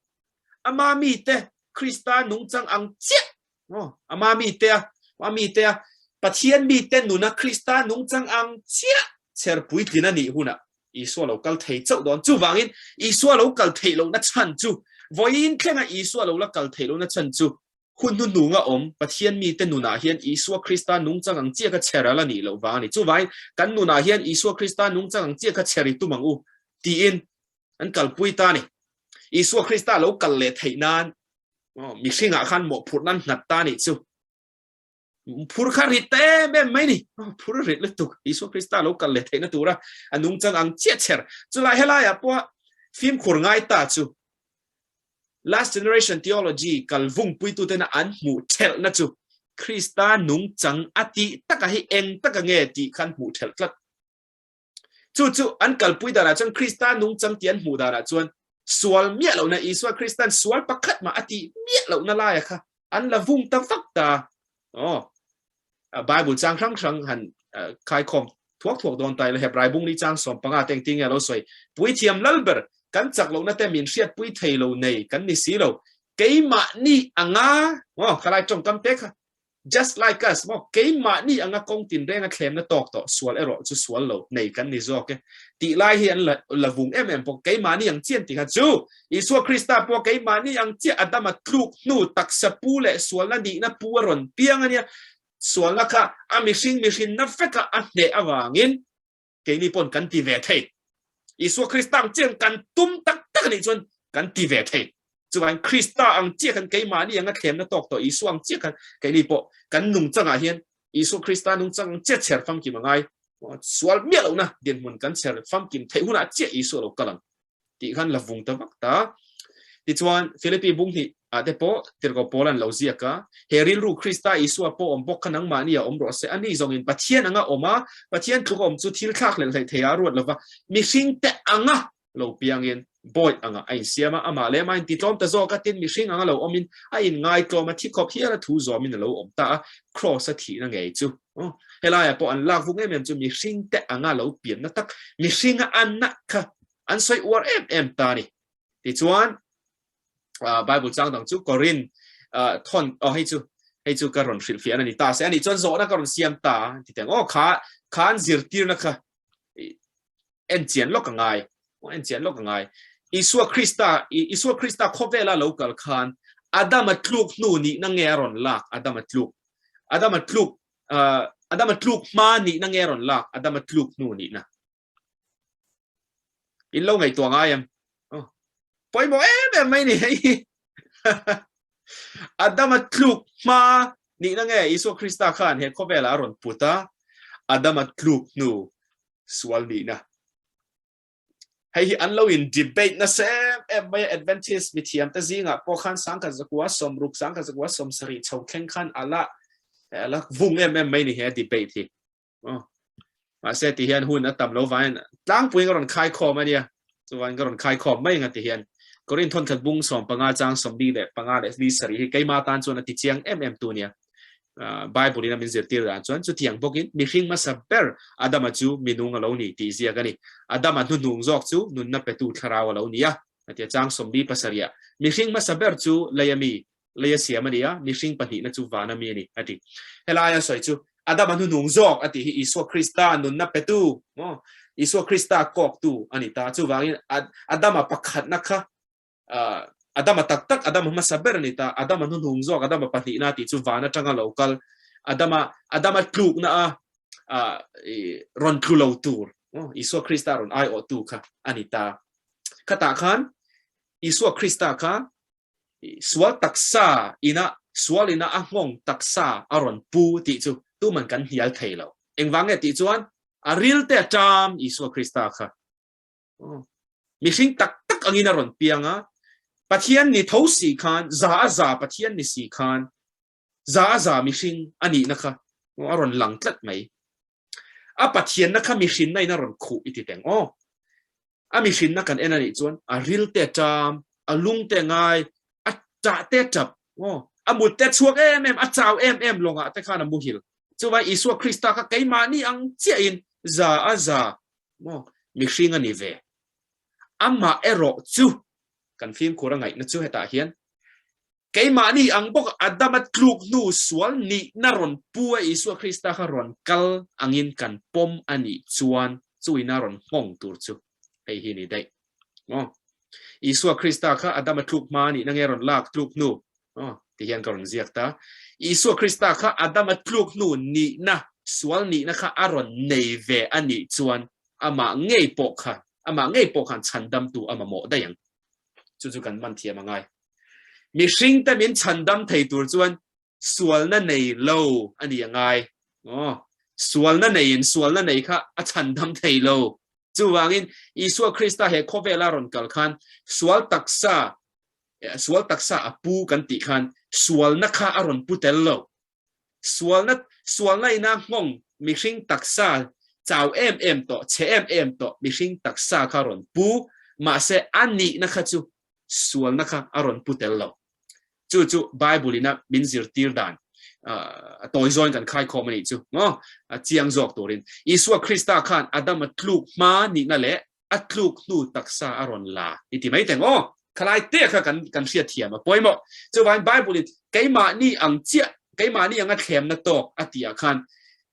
Ama mite Krista nungchang ang chiah, aw, ama mite a, a mite a, Pathian mite nuna Krista nungchang ang chiah chher puitlin a nih hunah Isua lo kal thei chauh dawn. Chuvangin Isua lo kal theih lohna chhan chu, vawiin thlenga Isua lo la kal theih lohna chhan chu, hun hnuhnunga awm Pathian mite nunah hian Isua Krista nungchang ang chiah kha chher a la nih loh vang a ni. Chuvangin kan nunah hian Isua Krista nungchang ang chiah kha chher i tum ang u tiin an kalpui ta a ni. Isua Krista lo kal leh theih nan mihringah khan mawhphurhna an nghat ta a nih chu. Phur kha rit ta em em mai ni. Phur rit lutuk. Isua Krista lo kal leh theihna tura a nungchang ang chiah chher. Chulai helaiah pawh fimkhur ngai ta chu Last Generation Theology kal vungpuitu tena an hmuh thelhna chu Krista nungchang a tih taka hi eng taka nge tih khan hmuh thelh tlat. Chu chu an kalpui danah chuan Krista nungchang tih an hmuh danah chuan sual miah lohna Isua Kristan sual pakhat mah a tih miah lohna laia kha an la vung ta vak ta. Aw, Bible chang hrang hrang han khaikhawm thuak thuak dawn ta ila Hebrai bung li chang 15 te engtin nge a lo sawi? Puithiam Lalber kan chak lohna te min hriatpui thei lo nei kan ni si lo. Keimahni anga, aw, khalai tawngkam te kha Just like us maw, keimahni anga kawng tinreng a thlemna tawk tawh sual erawh chu sual lo nei kan ni zawk e tih lai hi an la la vung em em bawk. Keimahni ang chian tih kha chu Isua Krista pawh keimahni ang chiah Adama tluk hnu taksa pu leh sualna nihna pu a rawn piang a nia. Sualna kha a mihring mihrinna veka a hneh avangin keini pawn kan ti ve thei. Isua Krista ang chian kan tum tak tak anih chuan kan ti ve thei. Chuvangin Krista ang chiah khan keimahni anga thlemna tawk tawh Isua ang chiah khan keini pawh kan nungchangah hian Isua Krista nungchang ang chiah chher famkim a ngai. Sual miah lohna dinhmun kan chher famkim theih hunah chiah Isua lo kal ang. tih khan la vung ta vak ta. Tichuan, Philippi bung hnih ah te pawh Tirhkoh Paul an lo ziak a, He rilru Krista Isua pawh awm bawk kha nangmahni ah awm rawh se, ani zawngin Pathian anga awm a, Pathian tluk a awm chu thil thlak hlelh hleih thei ah a ruat lova, mihring te anga lo piangin bawi anga a insiam a, amah leh amah a intitlawm ta zawk a, tin mihring anga lo awmin a inngaitlawm a, thi khawp hial a thu zawmin a lo awm ta a, Kraws a thihna ngei chu. Helaiah pawh an lak vung em em chu mihring te anga lo pianna tak, mihringa anna kha an sawi uar em em ta ni. Tichuan, Bible chang dang chu Korin thon, oh hei chu, hei chu ka rawn hrilhfiah a ni ta se, ani chuan zawhna ka rawn siam ta, ti teng, oh kha Kha an zirtirna kha en chian lawk a ngai. En chian lawk a ngai. Isua Krista, Isua Krista khawvela lo kal khan Adama tluk hnu nihna nge a rawn lak? Adama tluk. Adama tluk, Adama tluk hma nihna nge a rawn lak? Adama tluk hnu nihna. In lo ngaihtuah ngai em? Oh. Pawimawh em em mai ni hei hi. Adama tluk hma nihna nge Isua Krista khan he khawvelah a rawn put a, Adama tluk hnu sual nihna. Hei hi an lo in debate nasa em em mai a, Adventist mithiam te zingah pawh khan sangkhat zakua sawmruk, sangkhat zakua sawmsarih chho thleng khan ala ala vung em em mai ni he debate hi. Oh. Mahse ti hian hun a tam lo vangin tlangpuiin ka rawn khai khawm a nia. Chuan ka rawn khai khawm mai anga ti hian Korin thawnkhat bung 15 chang 45 leh 27 hi keima tan chuan a ti chiang em em tu nia. Uh, Bible in a min zirtir dan chuan chutiang bawkin mihring hmasa ber Adama chu minung a lo ni tih ziak a ni. Adama hnuhnung zawk chu nunna petu thlarau a lo ni a. Atia chang 47 mihring hmasa ber chu lei a mi lei a siam a ni a, mihring pahnihna chu van a mi a ni, a ti. Helai a sawi chu Adama hnuhnung zawk a tih hi Isua Krista nunna petu, maw? Isua Krista kawktu a ni ta. Chuvangin Adama pakhatna kha Adama tak tak, Adama hmasa ber a ni ta. Adama hnuhnung zawk, Adama pahnihna tih chu van atanga lo kal, Adama Adama tlukna a rawn tlu lo tur, Isua Krista rawn aiawhtu kha a ni ta. Khatah khan Isua Krista kha Sual taksa ina sual ina a nghawng taksa a rawn pu tih chu tuman kan hnial thei lo. Engvang nge tih chuan a ril te a ṭam Isua Krista kha mihring tak tak angin a rawn piang a, Pathian ni tho si khan za a za Pathian ni si khan za a za mihring a nihna kha a rawn lang tlat mai. A Pathianna kha mihrinna in a rawn khuh i ti teng aw. A mihrinna kan en a nih chuan a ril te a ṭam, a lung te a ngai, a ṭah te a ṭap, aw, a mut te a chhuak em em, a chau em em lawngah te khan a muhil. Chuvangin Isua Krista kha keimahni ang chiahin za a za, maw, mihring a ni ve. Amah erawh chu kan fimkhur a ngaihna chu hetah hian Keimahni ang bawk Adama tluk hnu sual nihna rawn pu a Isua Krista kha rawn kal angin kan pawm a nih chuan chuina rawn nghawng tur chu hei hi ni daih. Aw. Isua Krista kha Adama tluk hma a nihna nge rawn lak tluk hnu? Aw, ti hian ka rawn ziak ta. Isua Krista kha Adama tluk hnu nihna, sual nihna kha a rawn nei ve a nih chuan amah ngei pawh kha, amah ngei pawh khan chhandamtu a mamawh daih ang. Chu chu kan man thiam a ngai. Mihringte min chhandam thei tur chuan sualna nei lo a ni a ngai. Aw, sualna neiin sualna nei kha a chhandam thei lo. Chuvangin Isua Krista he khawvela rawn kal khan sual taksa sual taksa a pu kan tih khan sualna kha a rawn pu tel lo. Sualna sualna ina nghawng mihring taksa chau em em tawh, chhe em em tawh mihring taksa kha rawn pu, mahse a nihna kha chu sualna kha a rawn pu tel lo. Chu chu Bible ina min zirtir dan a tawi zawn kan khaikhawm a nih chu maw? A chiang zawk turin. Isua Krista khan Adama tluk hma nihna leh a tluk hnu taksa a rawn la i ti mai teng aw. Khalai te kha kan kan hriat thiam a pawimawh. Chuvangin Bible in keimahni ang chiah keimahni anga thlemna tawk a tih ah khan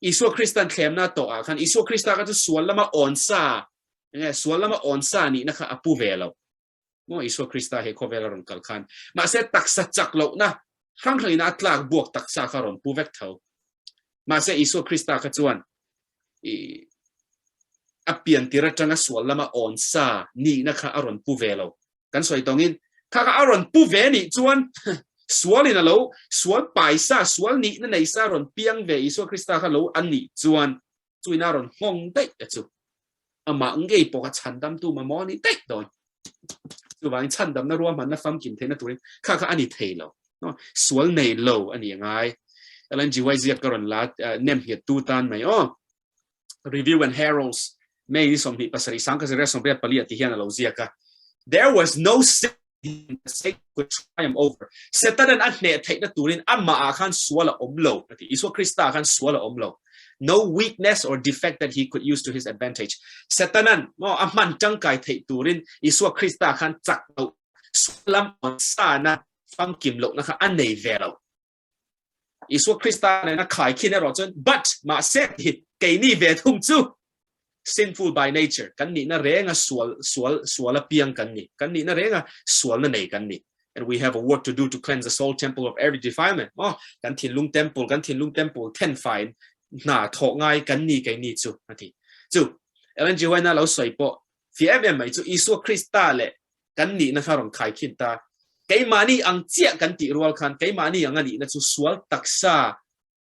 Isua Kristan thlemna tawh ah khan Isua Krista kha chu sual lama awn sa enge sual lama awn sa nihna kha a pu ve lo. Maw Isua Krista he khawvel a rawn kal khan mahse taksa chak lohna hrang hrangin a tlak buak taksa kha rawn pu vek tho. Mahse Isua Krista kha chuan i a pian tir atanga sual lama awn sa nihna kha a rawn pu ve lo. Kan sawi tawngin kha kha a rawn pu ve nih chuan sualin a lo sual pai sa sual nihna nei sa rawn piang ve Isua Krista kha lo an nih chuan chuin a rawn nghawng daih te chu amah ngei pawh kha chhandamtu mamawh a ni daih dawn. Chuvangin chhandamna ruahmanna famkim theihna turin kha kha a ni thei lo. No, sual nei lo a ni angai. Ellen G. White ziak ka rawn la nem nghet tu tan mai aw. Review and Heralds May ni 27 1984 ah ti hian a lo ziak a. There was no sin Satan could triumph over. Satan a hneh theihna turin amah ah khan sual a awm lo a ti. Isua Krista ah khan sual a awm lo. No weakness or defect that he could use to his advantage. Satanan maw a hman tangkai theih turin Isua Krista khan chak loh sual lam awn sana famkim lohna kha a nei ve lo. Isua Krista nena khaikhin erawh chuan but mahse tih keini ve thung chu sinful by nature kan nihna renga sual sual suala piang kan ni. Kan nihna renga sualna nei kan ni. And we have a work to do to cleanse the soul temple of every defilement. Oh, kan thinlung temple, kan thinlung temple then faiin hna thawh ngai kan ni keini chu a ti. Chu Ellen G. White-na lo sawi pawh fiah em em mai chu Isua Krista leh kan nihna kha rawn khaikhin ta. Keimahni ang chiah kan tih rual khan keimahni ang a nihna chu sual taksa,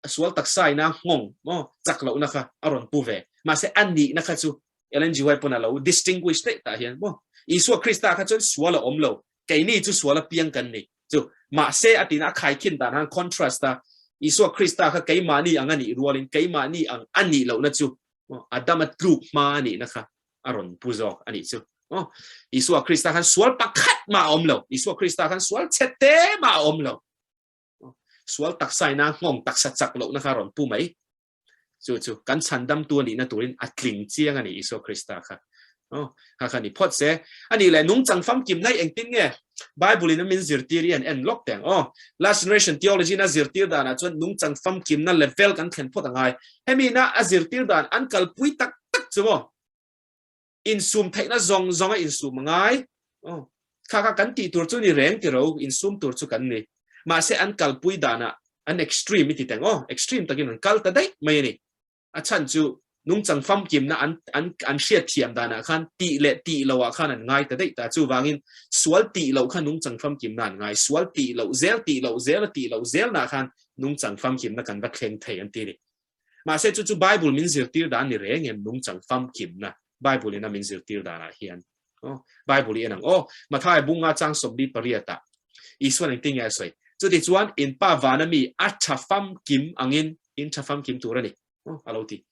sual taksa ina nghawng maw chak lohna kha a rawn pu ve. Mahse a nihna kha chu Ellen G. White pawn a lo distinguish daih tah hian maw Isua Krista kha chuan sual a awm lo, keini chu sual a piang kan ni chu. Mahse a tina a khaikhin dan han contrast a, Isua Krista kha keimahni ang a nih rualin keimahni ang a nih lohna chu Adama tluk hma a nihna kha a rawn pu zawk a nih chu. Aw, Isua Krista khan sual pakhat mah a awm lo. Isua Krista khan sual chhe te mah a awm lo. Sual taksa ina nghawng taksa chak lohna kha a rawn pu mai. Chu chu kan chhandamtu a nihna turin a tling chiang a ni Isua Krista kha. Aw, kha kha ni phawt se. A nih leh nungchang famkim nai engtin nge Bible in a min zirtir i an en lawk teng. Aw, Last Generation Theology in a zirtir danah chuan nungchang famkimna level kan thlen phawt a ngai. Hemi na a zirtir dan an kalpui tak tak chu maw? Insum theihna zawng zawng a insum a ngai. Aw, kha kha kan tih tur chu ni reng ti ro, insum tur chu kan ni. Mahse an kalpui danah an extreme i ti teng. Aw, extreme takin an kal ta daih mai a ni. A chhan chu nungchang famkimna an an an hriatthiam danah khan tih leh tih lohah khan an ngai ta daih ta. Chuvangin sual tih loh kha nungchang famkimna an ngai. Sual tih loh zel tih loh zel a tih loh zelnah khan nungchang famkimna kan va thleng thei an ti a ni. Mahse chu chu Bible min zirtir dan ni reng em nungchang famkimna Bible in a min zirtir danah hian. Aw, Bible i en ang. Aw, Mathai bunga chang sawmli pariatah Isuan engtin nge a sawi? Chuti chuan in pa vana mi a tha famkim angin in tha famkim tur a ni. Aw, a lo ti.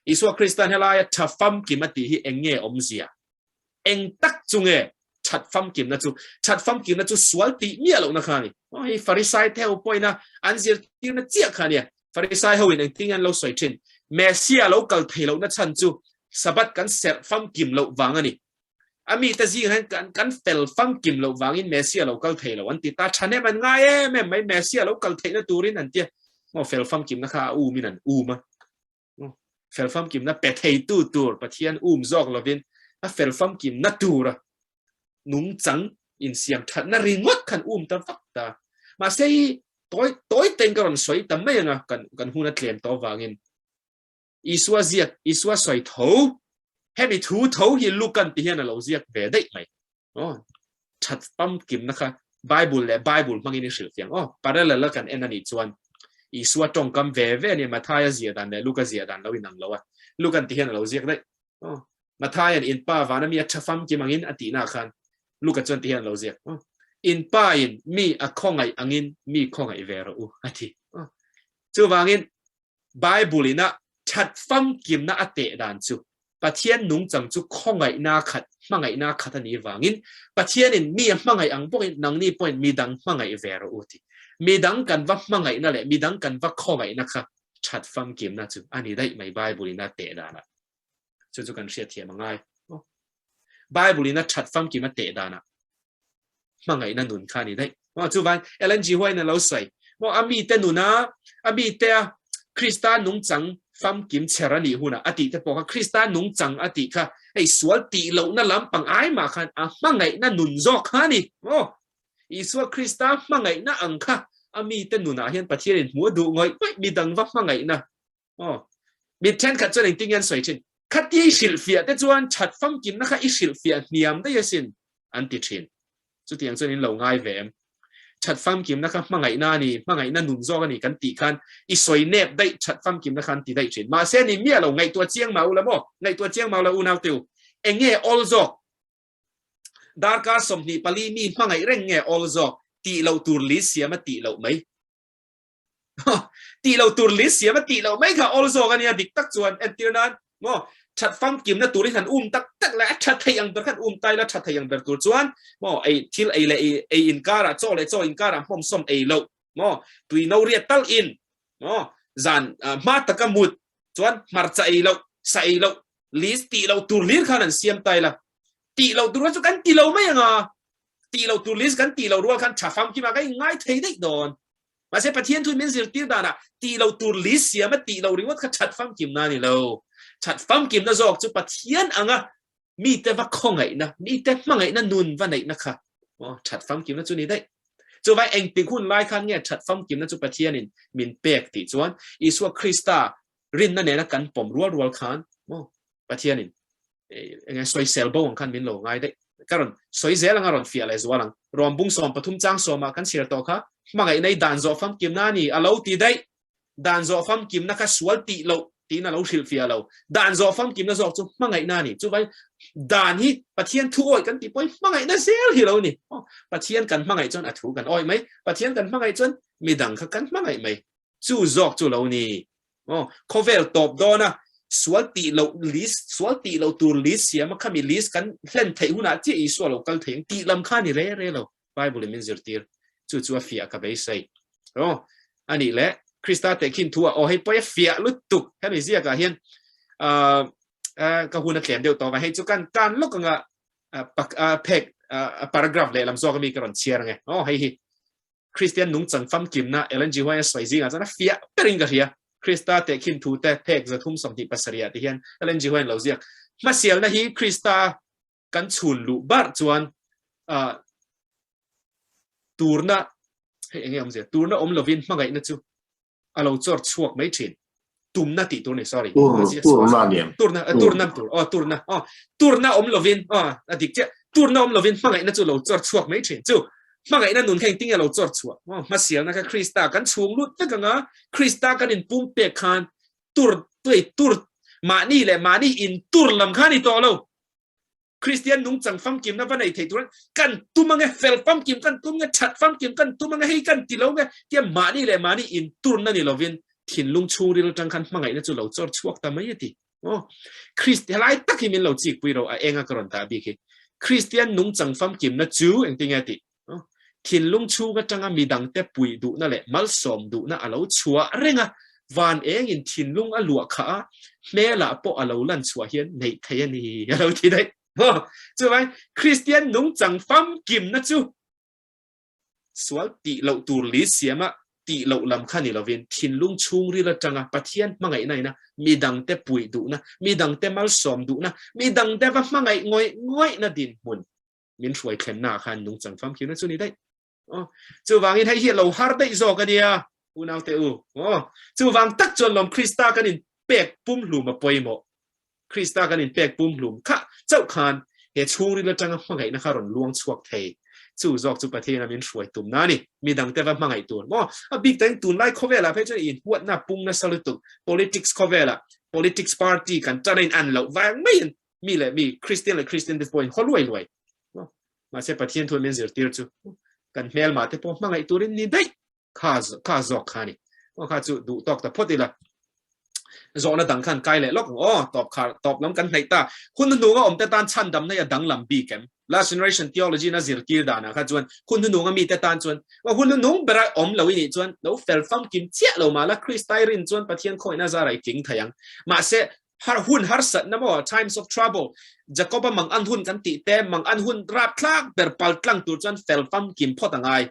Isua Kristan helaia tha famkim a tih hi eng nge awmzia? Eng tak chu nge that famkimna chu? That famkimna chu sual tih miah lohna kha a ni. Aw, hei Farisai te ho pawhin a an zirtirna chiah kha a nia. Farisai ho in engtin nge an lo sawi thin? Messia lo kal thei lohna chhan chu Sabbath kan serh famkim loh vang a ni. A mite zing hian kan kan fel famkim loh vangin Messia lo kal thei lo an ti ta. Thahnem an ngai em em mai Messia lo kal theihna turin an tia. Maw fel famkimna kha a umin an um a. Fel famkimna pe theitu tur Pathian um zawk lovin a fel famkimna tura nungchang insiam thatna ringawt khan um ta vak ta. Mahse hi tawi tawi ten ka rawn sawi ta mai anga kan kan hun a tlem tawh avangin Isua ziak Isua sawi tho hemi thu tho hi Lukan ti hian a lo ziak ve daih mai. Aw, that famkimna kha Bible leh Bible hmangin i hrilh fiang. Aw, parallel a kan en a nih chuan Isua tawngkam ve ve a ni, Mathaia ziah dan leh Luka ziah dan lo inang lo a. Lukan ti hian a lo ziak daih. Aw, Mathaia'n in pa vana mi a tha famkim angin a tihna khan Luka chuan ti hian a lo ziak. Aw, in pa in mi a khawngaih angin mi khawngaih ve rawh u a ti. Aw, chuvangin Bible in a that famkimna a teh dan chu Pathian nungchang chu khawngaihna khat, hmangaihna khat a nih vangin Pathianin mi a hmangaih ang bawkin nangni pawhin midang hmangaih ve rawh u ti. Midang kan va hmangaihna leh midang kan va khawngaihna kha that famkimna chu a ni daih mai Bible in a teh danah. Chu chu kan hriatthiam a ngai. Bible in a that famkim a teh danah hmangaihna nun kha a ni daih. Maw chuvain Ellen G. White-in a lo sawi, maw a mite nuna, a mitea Krista nungchang famkim chher a nih hunah a tih te pawh kha Krista nungchang a tih kha hei sual tih lohna lampang ai mah khan a hmangaihna nun zawk kha a ni. Maw Isua Krista hmangaihna ang kha a mite nunah hian Pathianin hmuh a duh ngawih ngawih midang va hmangaihna Aw, mi thenkhat chuan engtin nge an sawi thin? Khatia i hrilhfiah te chuan that famkimna kha i hrilhfiah hniam daih asin, an ti thin. Chutiang chuan in lo ngai ve em? That famkimna kha hmangaihna a ni, hmangaihna nun zawk a ni kan tih khan i sawi nep daih that famkimna kha an ti daih thin. Mahse ni miah lo, ngaihtuah chiang mau la maw? Ngaihtuah chiang mau la unau te u, eng nge awl zawk? Darkar 24 mi hmangaih reng nge awl zawk? Tih loh tur li siam a tih loh mai. Tih lo tur list siam a tih loh mai kha awl zawk a nia dik tak chuan entir nan maw that famkimna turin han um tak tak leh a tha thei ang ber khan um tai la tha thei ang ber tur chuan maw ei thil ei leh ei ei inkarah chaw leh chaw inkarah hmawm sawm ei loh maw tui no riat tal in maw zan hma taka mut chuan hmarcha ei loh sa ei loh list tih loh tur hlir khan an siam tai la tih loh tur kha chu kan ti lo mai anga tih loh tur list kan tih loh rual khan tha famkima ka inngai thei daih dawn. Mahse Pathian thu min zirtir danah tih loh tur list siama tih loh ringawt kha that famkimna a ni lo. That famkimna zawk chu Pathian anga mite va khawngaihna, mite hmangaihna nun va neihna kha that famkimna chu ni daih. Chuvai engtik hun lai khan nge that famkimna chu Pathianin min pek tih chuan Isua Krista rinna nena kan pawm rual rual khan maw Pathianin enge sawisel bo ang khan min lo ngai daih. Ka rawn sawi zel anga rawn fiah leh zual ang. Rawm bung 13 chang sawmah kan chhiar tawh kha hmangaihna i dan zawh famkimna a ni a lo ti daih. Dan zawh famkimna kha sual tih loh tiin a lo hrilhfiah lo. Dan zawh famkimna zawk chu hmangaihna a ni. Chuvangin dan hi Pathian thu awih kan tih pawhin hmangaihna zel hi lo ni. Pathian kan hmangaih chuan a thu kan awih mai. Pathian kan hmangaih chuan midang kha kan hmangaih mai. Chu zawk chu lo ni. Aw, khawvel tawp dawn a, sual tih loh list, sual tih loh tur list siam a, khami list kan hlen theih hunah chiah Isua lo kal thei ang tih lam kha ni re re lo. Bible in min zirtir. Chu chu a fiah ka beisei. Aw, a nih leh Krista tehkhin thu ah, aw hei pawh a fiah lutuk hemi ziakah hian uh, uh, ka hun a tlem deuh tawk a, hei chu kan tan lawk anga uh, phek uh, paragraph lehlam zawk ami ka rawn chhiar ange. Aw, hei hi Kristian nungchang famkimna Ellen G. White a sawi zingah chuan a fiah berin ka hria. Krista tehkhin thute phek 327 ah ti hian Ellen G. White lo ziak. Hmasialna hi Krista kan chhun luh bar chuan turna hei enge awmzia turna awm lovin hmangaihna chu a lo chawr chhuak mai thin tumna tih tur ni sorry turna niam turna turna tur oh turna oh turna awm lovin oh a dik che turna awm lovin hmangaihna chu lo chawr chhuak mai thin chu hmangaihna nun kheng tinge lo chawr chhuak oh hmasialna kha Krista kan chhung lut vek anga Krista kan in pum pek khan tur tuai tur mahni leh mahni in tur lam kha ni tawh lo Kristian nungchang famkimna va nei thei turin kan tum ange, fel famkim kan tum nge, that famkim kan tum ange, hei kan ti lo nge, tia mahni leh mahni inturna ni lovin thinlung chhungril atang khan hmangaihna chu lo chawr chhuak ta mai a ti. Aw, Krist, helai tak hi min lo chikpui ro, a enga ka rawn dah bik hi. Kristian nungchang famkimna chu engtin nge a tih? Thinlung chhung atanga midangte puih duhna leh malsawm duhna a lo chhuah reng a, van engin thinlung a luah khah a, hmelah pawh a lo lan chhuah hian neih theih a ni a lo ti daih. Chuvangin Kristian nungchang famkimna chu sual tih loh tur li siama tih loh lam kha ni lovin thinlung chhungril atanga Pathian hmangaihna ina midangte puih duhna, midangte malsawm duhna, midangte va hmangaih ngawih ngawihna dinhmun min hruai thlenna ah khan nungchang famkimna chu ni daih. Aw, chuvangin hei hi a lo har daih zawk a nia, unaute u. Aw, chuvang tak chuan lawm Krista kan in pek pumhlum a pawimawh. Krista kan in pek pumhlum kha chauh khan he chhungril atanga hmangaihna kha rawn luang chhuak thei. Chu zawk chu Pathian a min hruai tumna a ni. Midangte va hmangaih tur. Maw, a bik takin tunlai khawvelah phei chuan inhuatna pung nasa lutuk. Politics khawvelah politics party kan tan a in an loh vang maiin mi leh mi Kristian leh Kristian te pawhin haw luai luai mahse Pathian thu min zirtir chu kan hmelma te pawh hmangaih turin ni daih kha kha zawk kha ni aw kha chu duh tawk ta phawt ila zawhna dang khan kai leh lawk ang aw tawp khar tawp lam kan hnaih ta hun hnunga awm te tan chhandam na ya danglam bik em last generation theology na zirtir danah kha chuan hun hnunga mi te tan chuan hun hnung bera awm lo i nih chuan lo fel famkim chiah lo mah la Kristai rin chuan Pathian khawihna zara i tling thei ang mahse Har hun harsatna maw, times of trouble, Jakoba mang an hun kan tih te, mang an hun rapthlak ber pal tlang tur chuan fel famkim phawt a ngai.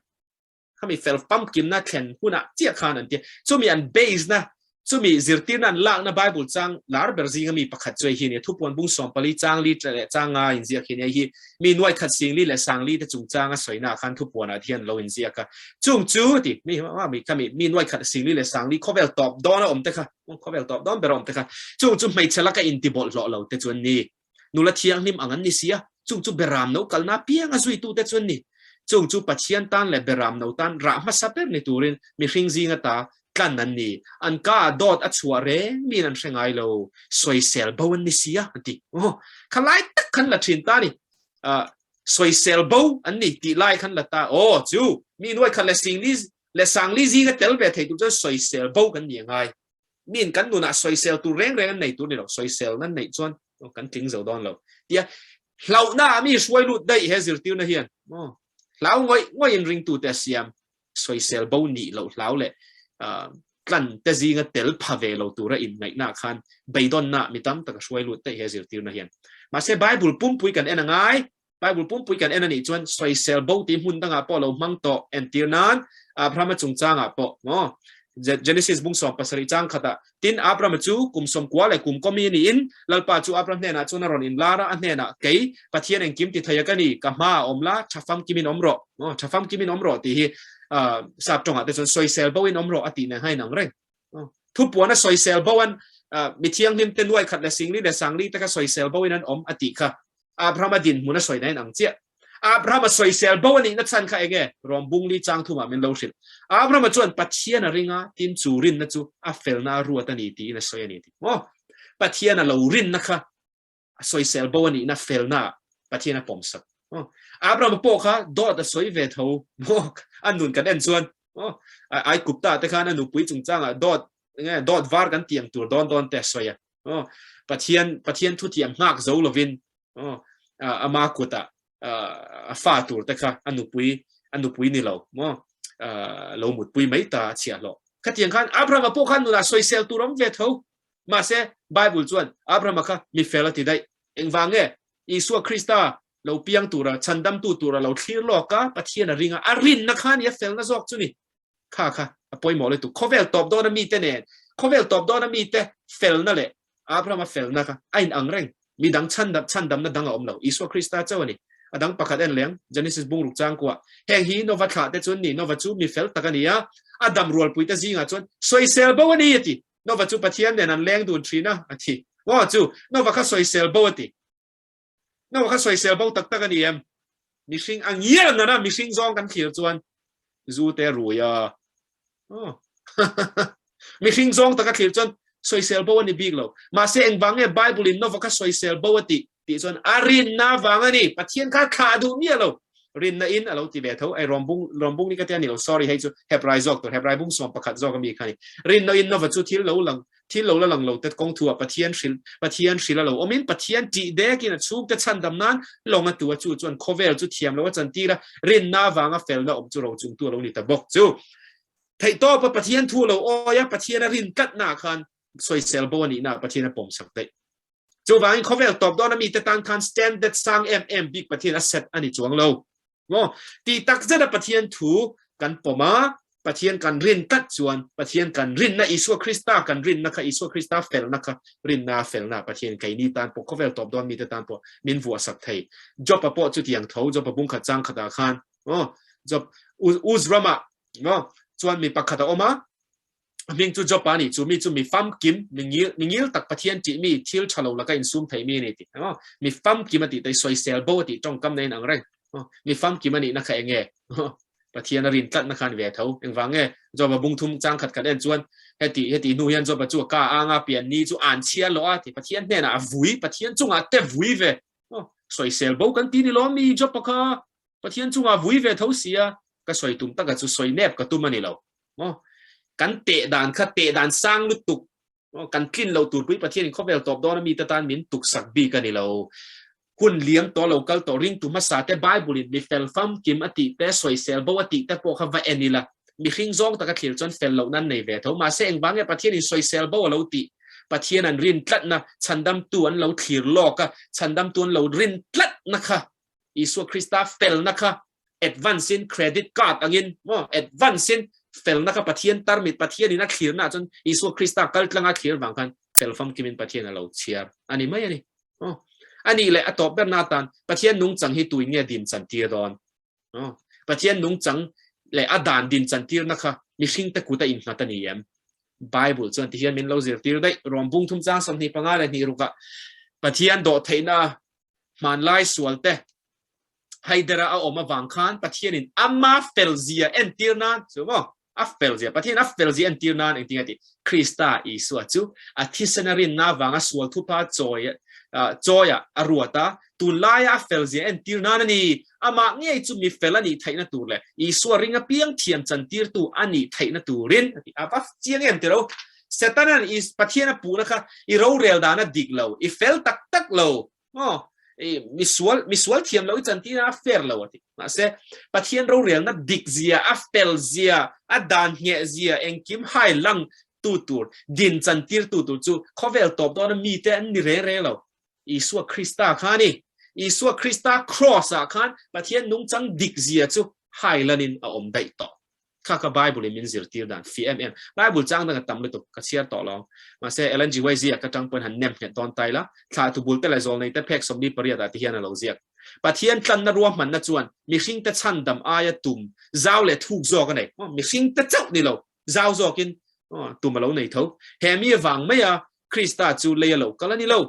Khami fel famkimna thlen hunah chiah khan an ti. Chumi an base na, chumi zirtirna an lakna Bible chang lar ber zinga mi pakhat chu hei hi a ni a, Thupuan bung 14 chang li leh chang nga inziak hi a ni. Hei hi mi nuai khat sing li leh sang li te chungchanga sawina ah khan Thupuan ah hian lo inziak a. Chung chu ti, mi mi mi nuai khat sing li leh sang li khawvel tawp dawn a awm te kha, Khawvel tawp dawn ber a awm te kha. Chung chu hmeichhe laka intibawlhhlawh lo te chu an ni. Nula thianghlim ang an ni si a, chung chu beram no kalna apianga zuitute chu an ni. Chung chu Pathian tan leh beram no tan rah hmasa ber ni turin mihring zinga ta tlan an ni. An ka ah dawt a chhuah reng miin an hre ngai lo. Sawisel bo an ni si a, an ti. Aw, kha lai tak khan la thin ta ni. Ah, sawisel bo an ni tih lai khan la ta. Aw, chu mi nuai khat leh singli leh Sangli zinga tel ve thei tur chuan sawisel bo kan ni a ngai. Miin kan nunah sawisel tur reng reng an nei tur ni lo, sawisel nan neih chuan kan tling zo dawn lo. Tia hlauhna ah mi hruai lut daih he zirtirna hian maw hlau ngawih ngawih in ringtute a siam, sawisel bo nih loh hlau leh tlan te zinga tel pha ve lo tura inngaihna ah khan beidawnna mi tam tak a hruai lut daih he zirtirna hian. Mahse Bible pumpui kan en a ngai, Bible pumpui kan en a nih chuan sawisel bo tih hmun dangah pawh lo hmang tawh entir nan. Abrahama chungchangah pawh maw Genesis bung 17 chang khatah tin Abrahama chu kum 90 leh kum kawmi niin Lalpa chu Abraham hnenah chuan a rawn inlar a, a hnenah kei Pathian engkim ti thei a ka ni, ka hmaah awm la, tha famkimin awm rawh, maw tha famkimin awm rawh tih hi sap tawngah te chuan sawisel bo in awm rawh a tih nen kha inang reng. Thupuan a sawisel bo an mi thianghlim te nuai khat leh singli leh sangli te kha sawisel bo in an awm a tih kha Abrahama dinhmun a sawi na in ang chiah. Abrahama sawisel bo a nihna chhan kha enge? Rawm bungli chang thumah min lo hrilh. Abrahama chuan Pathian a ring a, tin chu rinna chu a felna a ruat a ni tiin a sawi a ni tih maw? Pathian a lo rinna kha a sawisel bo a nihna felna ah Pathian a pawmsak. Abrahama pawh kha dawt a sawi ve tho maw? A nun kan en chuan maw? Aikupta te khan a nupui chungchangah dawt enge dawt var kan tiang tur dawn dawn te a sawi a. Pathian Pathian thutiam nghak zo lovin ama kutah a fa tur te kha a nupui a nupui ni lo maw lo mutpui mai ta a chhiahhlawh. Khatiang khan Abrahama pawh khan nunah sawisel tur awm ve tho. Mahse Bible chuan Abrahama kha mi fel a ti daih. Engvang nge? Isua Krista lo piang tura chhandamtu tura lo thlir lawk a, Pathian a ring a, a rinna kha ni a felna zawk chu ni. Kha kha a pawimawh lutuk. Khawvel tawp dawna mite nen, khawvel tawp dawna mite felna leh Abrahama felna kha a inang reng. Mi dang chhandam chhandamna dang a awm lo. Isua Krista chauh a ni. A dang pakhat en leng, Genesis bungruk changkua. Heng hi Nova thlah te chuan ni, Nova chu mi fel tak a ni a, a dam rualpui te zingah chuan sawisel bo a ni a ti. Nova chu Pathian nen an leng dun thin a, a ti. Aw chu, Nova kha sawisel bo a ti. Nova kha sawisel bo tak tak a ni em? Mihring a ngial nana mihring zawng kan thlir chuan zu te rui a. Oh. Mihring zawng taka thlir chuan sawisel bo a ni bik lo. Mahse engvang nge Bible in Nova kha sawisel bo a tih tih chuan a rinna vang a ni. Pathian kha thlah duh miah lo. Rinna in a lo ti ve tho. Ei rawm bung rawm bung ni ka tia ni lo. Sorry hei chu Hebrai zawk tur Hebrai bung 11 zawk a mi kha ni. Rinna in Nova chu thil lo lang Thil lo la lang lo te kawng thu ah Pathian hrilh Pathian hrilh a lo awmin Pathian tih dekin a chhungte chhandam nan lawng a tu a chu chuan khawvel chu thiam lo a chantir a, rinna avanga felna awm chu rochungtu a lo ni ta bawk chu. Theihtawpa Pathian thu a lo awi a, Pathian a rin tlatna ah khan sawisel bo a nihna ah Pathian a pawmsak daih. Chuvangin khawvel tawp dawn a mite tan khan standard sang em em bik Pathian a set a ni chuang lo. Maw? Tih tak zet a Pathian thu kan pawm a, Pathian kan rin tlat chuan Pathian kan rinna Isua Krista kan rinna kha Isua Krista felna kha rinna felna Pathian keini tan pawh khawvel tawp dawn mite tan pawh min vuahsak thei. Job-a pawh chutiang tho Job-a bungkhat chang khatah khan maw Job Uz ramah maw chuan mi pakhat a awm a, A hming chu Job a ni, chu mi chu mi famkim, mi ngil, mi ngil tak Pathian tih mi, thil tha lo laka insum thei mi a ni tih. Emaw, mi famkim a tih te, sawisel bo a tih tawngkam na in ang reng. Mi famkim a nihna kha eng nge? Pathian a rin tlatna khan ve tho. Engvang nge? Job a bung thum chang khat khat en chuan heti, heti hnu hian Job a chu a ka a anga pian ni chu an chhia lawh a ti. Pathian hnenah a vui, Pathian chungah te vui ve. Sawisel bo kan ti ni lawm mi Job a kha Pathian chungah vui ve tho sia, ka sawi tum taka chu sawi nep ka tum a ni lo. Maw? Kan teh dan kha teh dan sang lutuk, maw? Kan tlin lo tur pui Pathian in khawvel tawp dawn a mite tan min tuksak bik a ni lo. Hun liam tawh lo kal tawh ringtu hmasa te Bible in mi fel famkim a tih te, sawisel bo a tih te pawh kha va en ila. Mihring zawng taka thlir chuan fel lohna an nei ve tho. Mahse engvang nge Pathian in sawisel bo a lo tih? Pathian an rin tlatna, chhandamtu an lo thlir lawk a, chhandamtu an lo rin tlatna kha Isua Krista felna kha advance in credit card angin maw advance in felna kha Pathian tarmit Pathian in a thlirna ah chuan Isua Krista kal tlanga thlir vang khan fel famkim in Pathian a lo chhiar a ni mai a ni. Aw a nih leh a tawp berna atan Pathian nungchang hi tuin nge din chan tir dawn? Aw Pathian nungchang leh a dan din chan tirna kha mihring te kut a innghat a ni em? Bible chuan tihian min lo zirtir daih Rom bung thum chang 25 leh hnih rukah Pathian dawhtheihna hmanlai sual te haidera a awm avang khan Pathianin ama fel zia entir nan chu maw a fel zia Pathian a fel zia entir nan engtin a ti Krista Isua chu a thisen a rinna avanga sual thupa chawi chawia a ruat a tunlaia a fel zia entir nan a ni amah ngei chu mi fel a nih theihna tur leh Isua ring apiang thiam chantirtu a nih theihna turin a ti a va chiang em tiro Setanan i Pathian a puhna kha i rorel dan a dik lo, i fel tak tak lo, maw? I misual, misual thiam lo i chantir a fair lo a ti. Mahse, Pathian rorelna dik zia, a fel zia, a dan ngheh zia, engkim hai lang tu tur, din chantir tu tur chu khawvel tawp dawna mite an ni reng reng lo. Isua Krista kha a ni. Isua Krista cross ah khan Pathian nungchang dik zia chu hai lanin a awm daih tawh. Kha kha Bible in min zirtir dan fiah em em. Bible chang dang a tam lutuk ka chhiar tawh lo. Mahse Ellen G. White ziak ka tang pawn han nem nghet dawn tai la. Thlah tu bul te leh zawl nei te phek 48 ah ti hian a lo ziak. Pathian tlanna ruahmanna chuan mihringte chhandam aia tum zau leh thuk zawk a nei. Mihringte chauh ni lo, zau zawkin tum a lo nei tho. He mi avang maia Krista chu lei a lo kal a ni lo.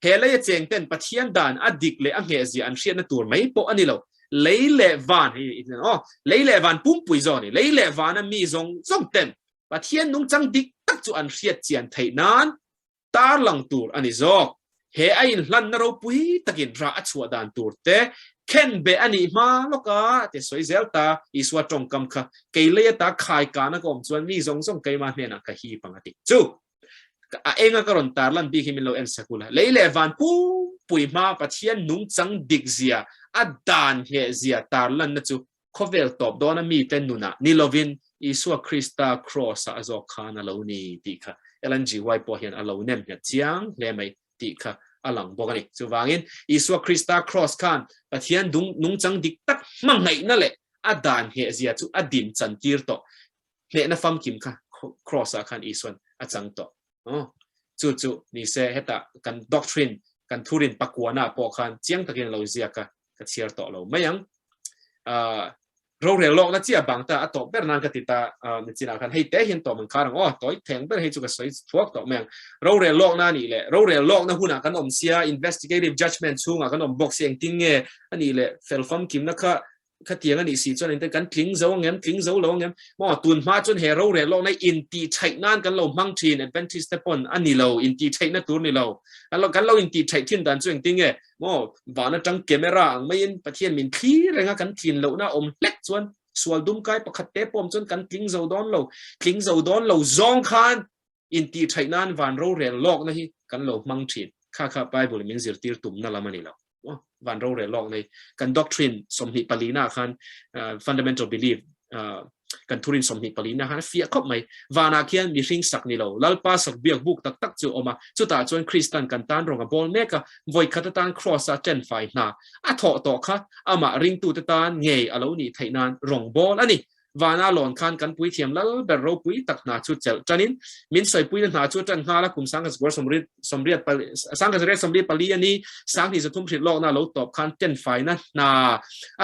He leia cheng ten Pathian dan a dik leh a nghehzia an hriatna tur mai pawh a ni lo. Lei leh van, hei aw, lei leh van pumpui zawk a ni. Lei leh vana mi zawng zawng ten Pathian nungchang dik tak chu an hriat chian theih nan tarlang tur a ni zawk. He a inhlanna ropui takin rah a chhuah dan tur te khenbeh a nih hma lawk a, ti sawi zel ta. Isua tawngkam kha, Kei lei ata khai kana ka awm chuan mi zawng zawng keimah hnenah ka hip ang a ti. Chu a enga ka rawn tarlan bik hi min lo en sak ula. Lei leh van pumpui hma Pathian nungchang dik zia, a dan ngheh zia tarlanna chu khawvel tawp dawna mite nunah ni lovin Isua Krista Kraws-ah a zawk khan a lo ni tih kha Ellen G. White pawh hian a lo nem nghet chiang hle mai tih kha a lang bawk a ni. Chuvangin Isua Krista Kraws khan Pathian nungchang dik tak hmangaihna leh a dan nghehzia chu a din chantir tawh. Hnehna famkim kha Kraws-ah khan Isuan a chang tawh. Chu chu nise hetah kan doctrine, kan thurin pakuana pawh khan chiang takin a lo ziak a. ka chhiar tawh lo mai ang. Rorel lawkna chiah bang ta a tawp ber nan ka ti ta nichinah khan hei te hian tawm an khar ang aw tawi theng ber hei chu ka sawi thuak tawh mai ang. Rorel lawkna a nih leh rorel lawkna hunah kan awm sia investigative judgement chhungah kan awm bawk sia engtin nge a nih leh fel famkimna kha khatiang a nih si chuan engtin kan tling zo ang em tling zo lo ang em maw tun hma chuan he rorel lawkna intih theih nan kan lo hmang thin Adventist te pawn a ni lo intih theihna tur ni lo kan lo intih theih thin dan chu engtin nge Maw, van atang camera ang maiin Pathian min thlir reng a, kan tlin lohna awm hlek chuan sual dum kai pakhat te pawm chuan kan tling zo dawn lo, tling zo dawn lo zawng khan intih theih nan van rorel lawkna hi kan lo hmang thin. Kha kha Bible min zirtir tumna lam a ni lo. Maw, van rorel lawkna hi kan doctrine 24 na khan fundamental belief kan thurin 24 na khan a fiah khawp mai. Vanah khian mihring sak ni lo, Lalpa sak biak buk tak tak chu a awm a, chutah chuan Kristan kan tan rawng a bawl mek a, vawi khat atan Kraws-a ṭenfai hna a thawh tawh kha amah ringtute tan ngei a lo nih theih nan rawng bawl a ni. Vana lawn khan kan puithiam lal ber ropui tak hna chu chelh ṭanin min sawipuina hna chu a ṭan nghal a, kum 1984 a ni, 2003 hrilh lawkna a lo tawp khan ṭenfaina hna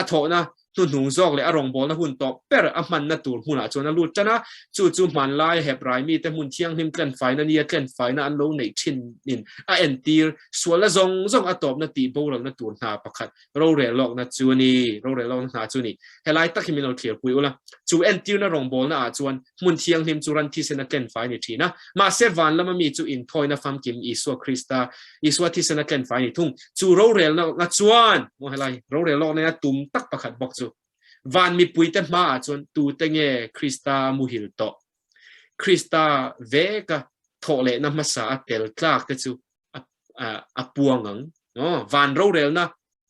a thawhna hnuhnung zawk leh a rawngbawlna hun tawp ber a hmanna tur hmunah chuan a lut tan a, chu chu hmanlaia Hebrai mite hmun thianghlim tlenfaina nia tlenfaina an lo neih thinin a entir. Sualna zawng zawng a tawpna tih boralna tur hna pakhat rorel lawkna chu a ni, rorel lawkna hna chu a ni. Helai tak hi min lo thlirpui ula, chu entirna rawngbawlna ah chuan hmun thianghlim chu ran thisen a tlenfai ni thin a, mahse van lama mi chu inthawina famkim Isua Krista, Isua thisen a tlenfai ni thung. Chu rorelna nga chuan, maw helai rorel lawkna ina tum tak pakhat bawk chu, van mipuite hmaah chuan tute nge Krista muhil tawh? Krista veka thawhlehna hmasa a tel tlak te chu a puang ang. Van rorelna,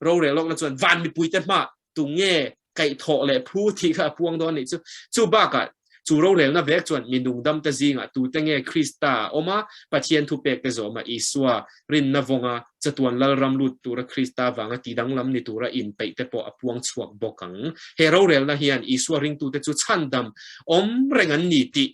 rorel lawkna chuan van mipuite hmaah tu nge kaihthawh leh phu tih kha a puang dawn a nih chu. Chu bakah chu rorelna vek chuan mi nungdamte zingah tute nge Krista a awm a, Pathian thupekte zawma Isua rinna vawnga chatuan lalram lut tura Krista vanga tidanglam ni tura inpeihte pawh a puang chhuak bawk ang. He rorelna hian Isua ringtute chu chhandam awm reng an ni tih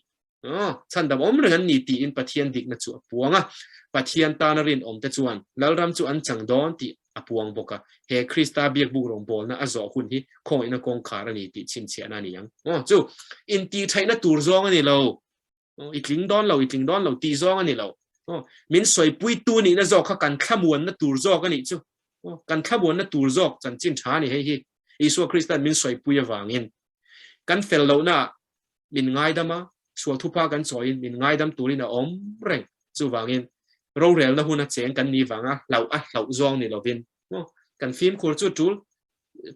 Chhandam awm reng an ni tiin Pathian dikna chu a puang a. Pathian tana rinawmte chuan Lalram chu an chang dawn tih a puang bawk a. He Krista biakbuk rawngbawlna a zawh hun hi khawngaihna kawngkhar a ni tih chhinchhiahna a ni ang. Aw, chu intihtheihna tur zawng a ni lo. Aw, i tling dawn lo, i tling dawn lo tih zawng a ni lo. Aw, min sawipuitu nihna zawk kha kan thlamuanna tur zawk a nih chu. Aw, kan thlamuanna tur zawk chanchin tha a ni hei hi. Isua Krista'n min sawipui avangin kan fel lohnaah min ngaidam a, sual thupa kan chawiin min ngaidam turin a awm reng. Chuvangin rorelna huna cheng kan nih vanga hlauh a hlauh zawng ni lovin maw kan fimkhur chu tul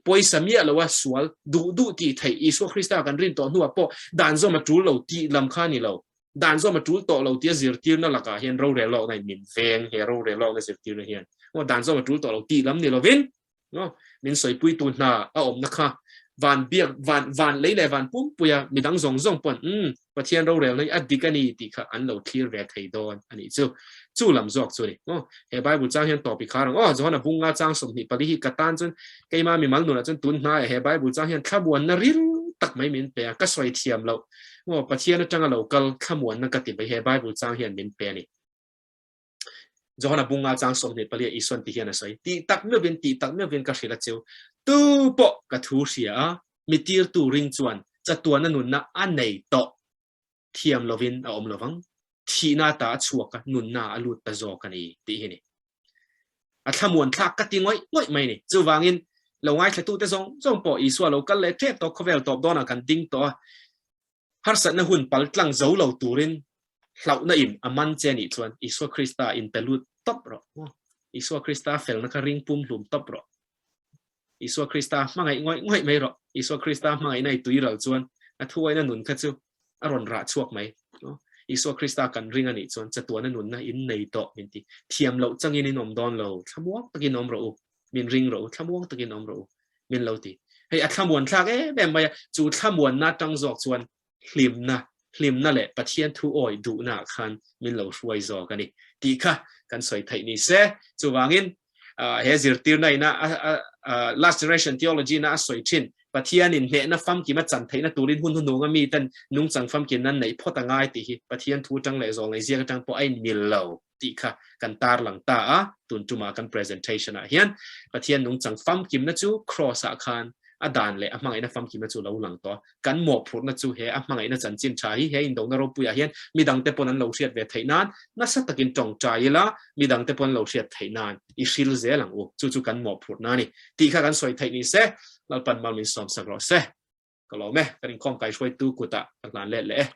pawisa miah loa sual duh duh tih theih Isua Krista kan rin tawh hnuah pawh dan zawm a tul lo tih lam kha ni lo. Dan zawm a tul tawh lo tia zirtirna lakah hian rorel lawkna in min veng he rorel lawkna zirtirna hian maw dan zawm a tul tawh lo tih lam ni lovin No, min sawipuitu hna a awmna kha van biak van van lei leh van pumpuia midang zawng zawng pawn umm Pathian rorelna hi a dik a ni tih kha an lo thlir ve thei dawn a nih chu. Chu lam zawk chu a ni. Aw, he Bible chang hian tawp i khar ang. Aw, Johana bung nga chang 24 hi ka tan chuan keima mimal nunah chuan tun hnaiah he Bible chang hian thlamuanna ril tak. tak mai min pe a, ka sawi thiam loh maw Pathian atanga lo kal thlamuanna ka ti mai he Bible chang hian min pe a ni. Johana bunga chang 24 Isuan ti hian a sawi, Tih tak meuhin, tih tak meuhin ka hrilh a cheu, tu pawh ka thu hria a, mi tirtu ring chuan chatuana nunna a nei tawh thiam lovin a awm lovang, thihna ata a chhuak a, nunna a lut ta zawk a ni tih hi ni. A thlamuan thlak ka ti ngawih ngawih mai ni. Chuvangin lo ngaithlatute zawng zawng pawh Isua lo kal leh tep tawh khawvel tawp dawnah kan ding tawh a, harsatna hun pal tlang zo lo turin hlauhna in a man che nih chuan Isua Krista in pe lut tawp rawh. Isua Krista felna kha ring pum hlum tawp rawh. Isua Krista hmangaih ngawih ngawih mai rawh. Isua Krista hmangaihna i tui ral chuan a thuaina nun kha chu a rawn rah chhuak mai. Isua Krista kan ring a nih chuan chatuana nunna in nei tawh min ti. Thiam loh changin in awm dawn lo, thlamuang takin awm rawh u, min ring rawh u, thlamuang takin awm rawh u, min lo ti. Hei a thlamuan thlak em em mai a, chu thlamuanna atang zawk chuan hlimna, hlimna leh Pathian thu awi duhna ah khan min lo hruai zawk a ni tih kha kan sawi theih ni se. Chuvangin he zirtirna ina last generation theology na a sawi thin Pathianin hnehna famkim a chan theihna turin hun hnuhnung a mi ten nungchang famkim nan neih phawt a ngai tih hi Pathian thu atang leh zawlnei ziak atang pawh a inmil lo tih kha kan tarlang ta a, tun tumah kan presentation ah hian Pathian nungchang famkimna chu Kross ah khan a dan leh a hmangaihna famkimna chu lo lang tawh a, kan mawhphurhna chu he a hmangaihna chanchin tha hi he indona ropuiah hian midangte pawn an lo hriat ve theih nan nasa takin tawngtai ila midangte pawn an lo hriat theih nan i hril zel ang u, chu chu kan mawhphurhna a ni tih kha kan sawi theih ni se, Lalpan mal min sawmsak rawh se. Ka lawm e, kan inkhawm kaihruaitu kutah ka hlan let leh e.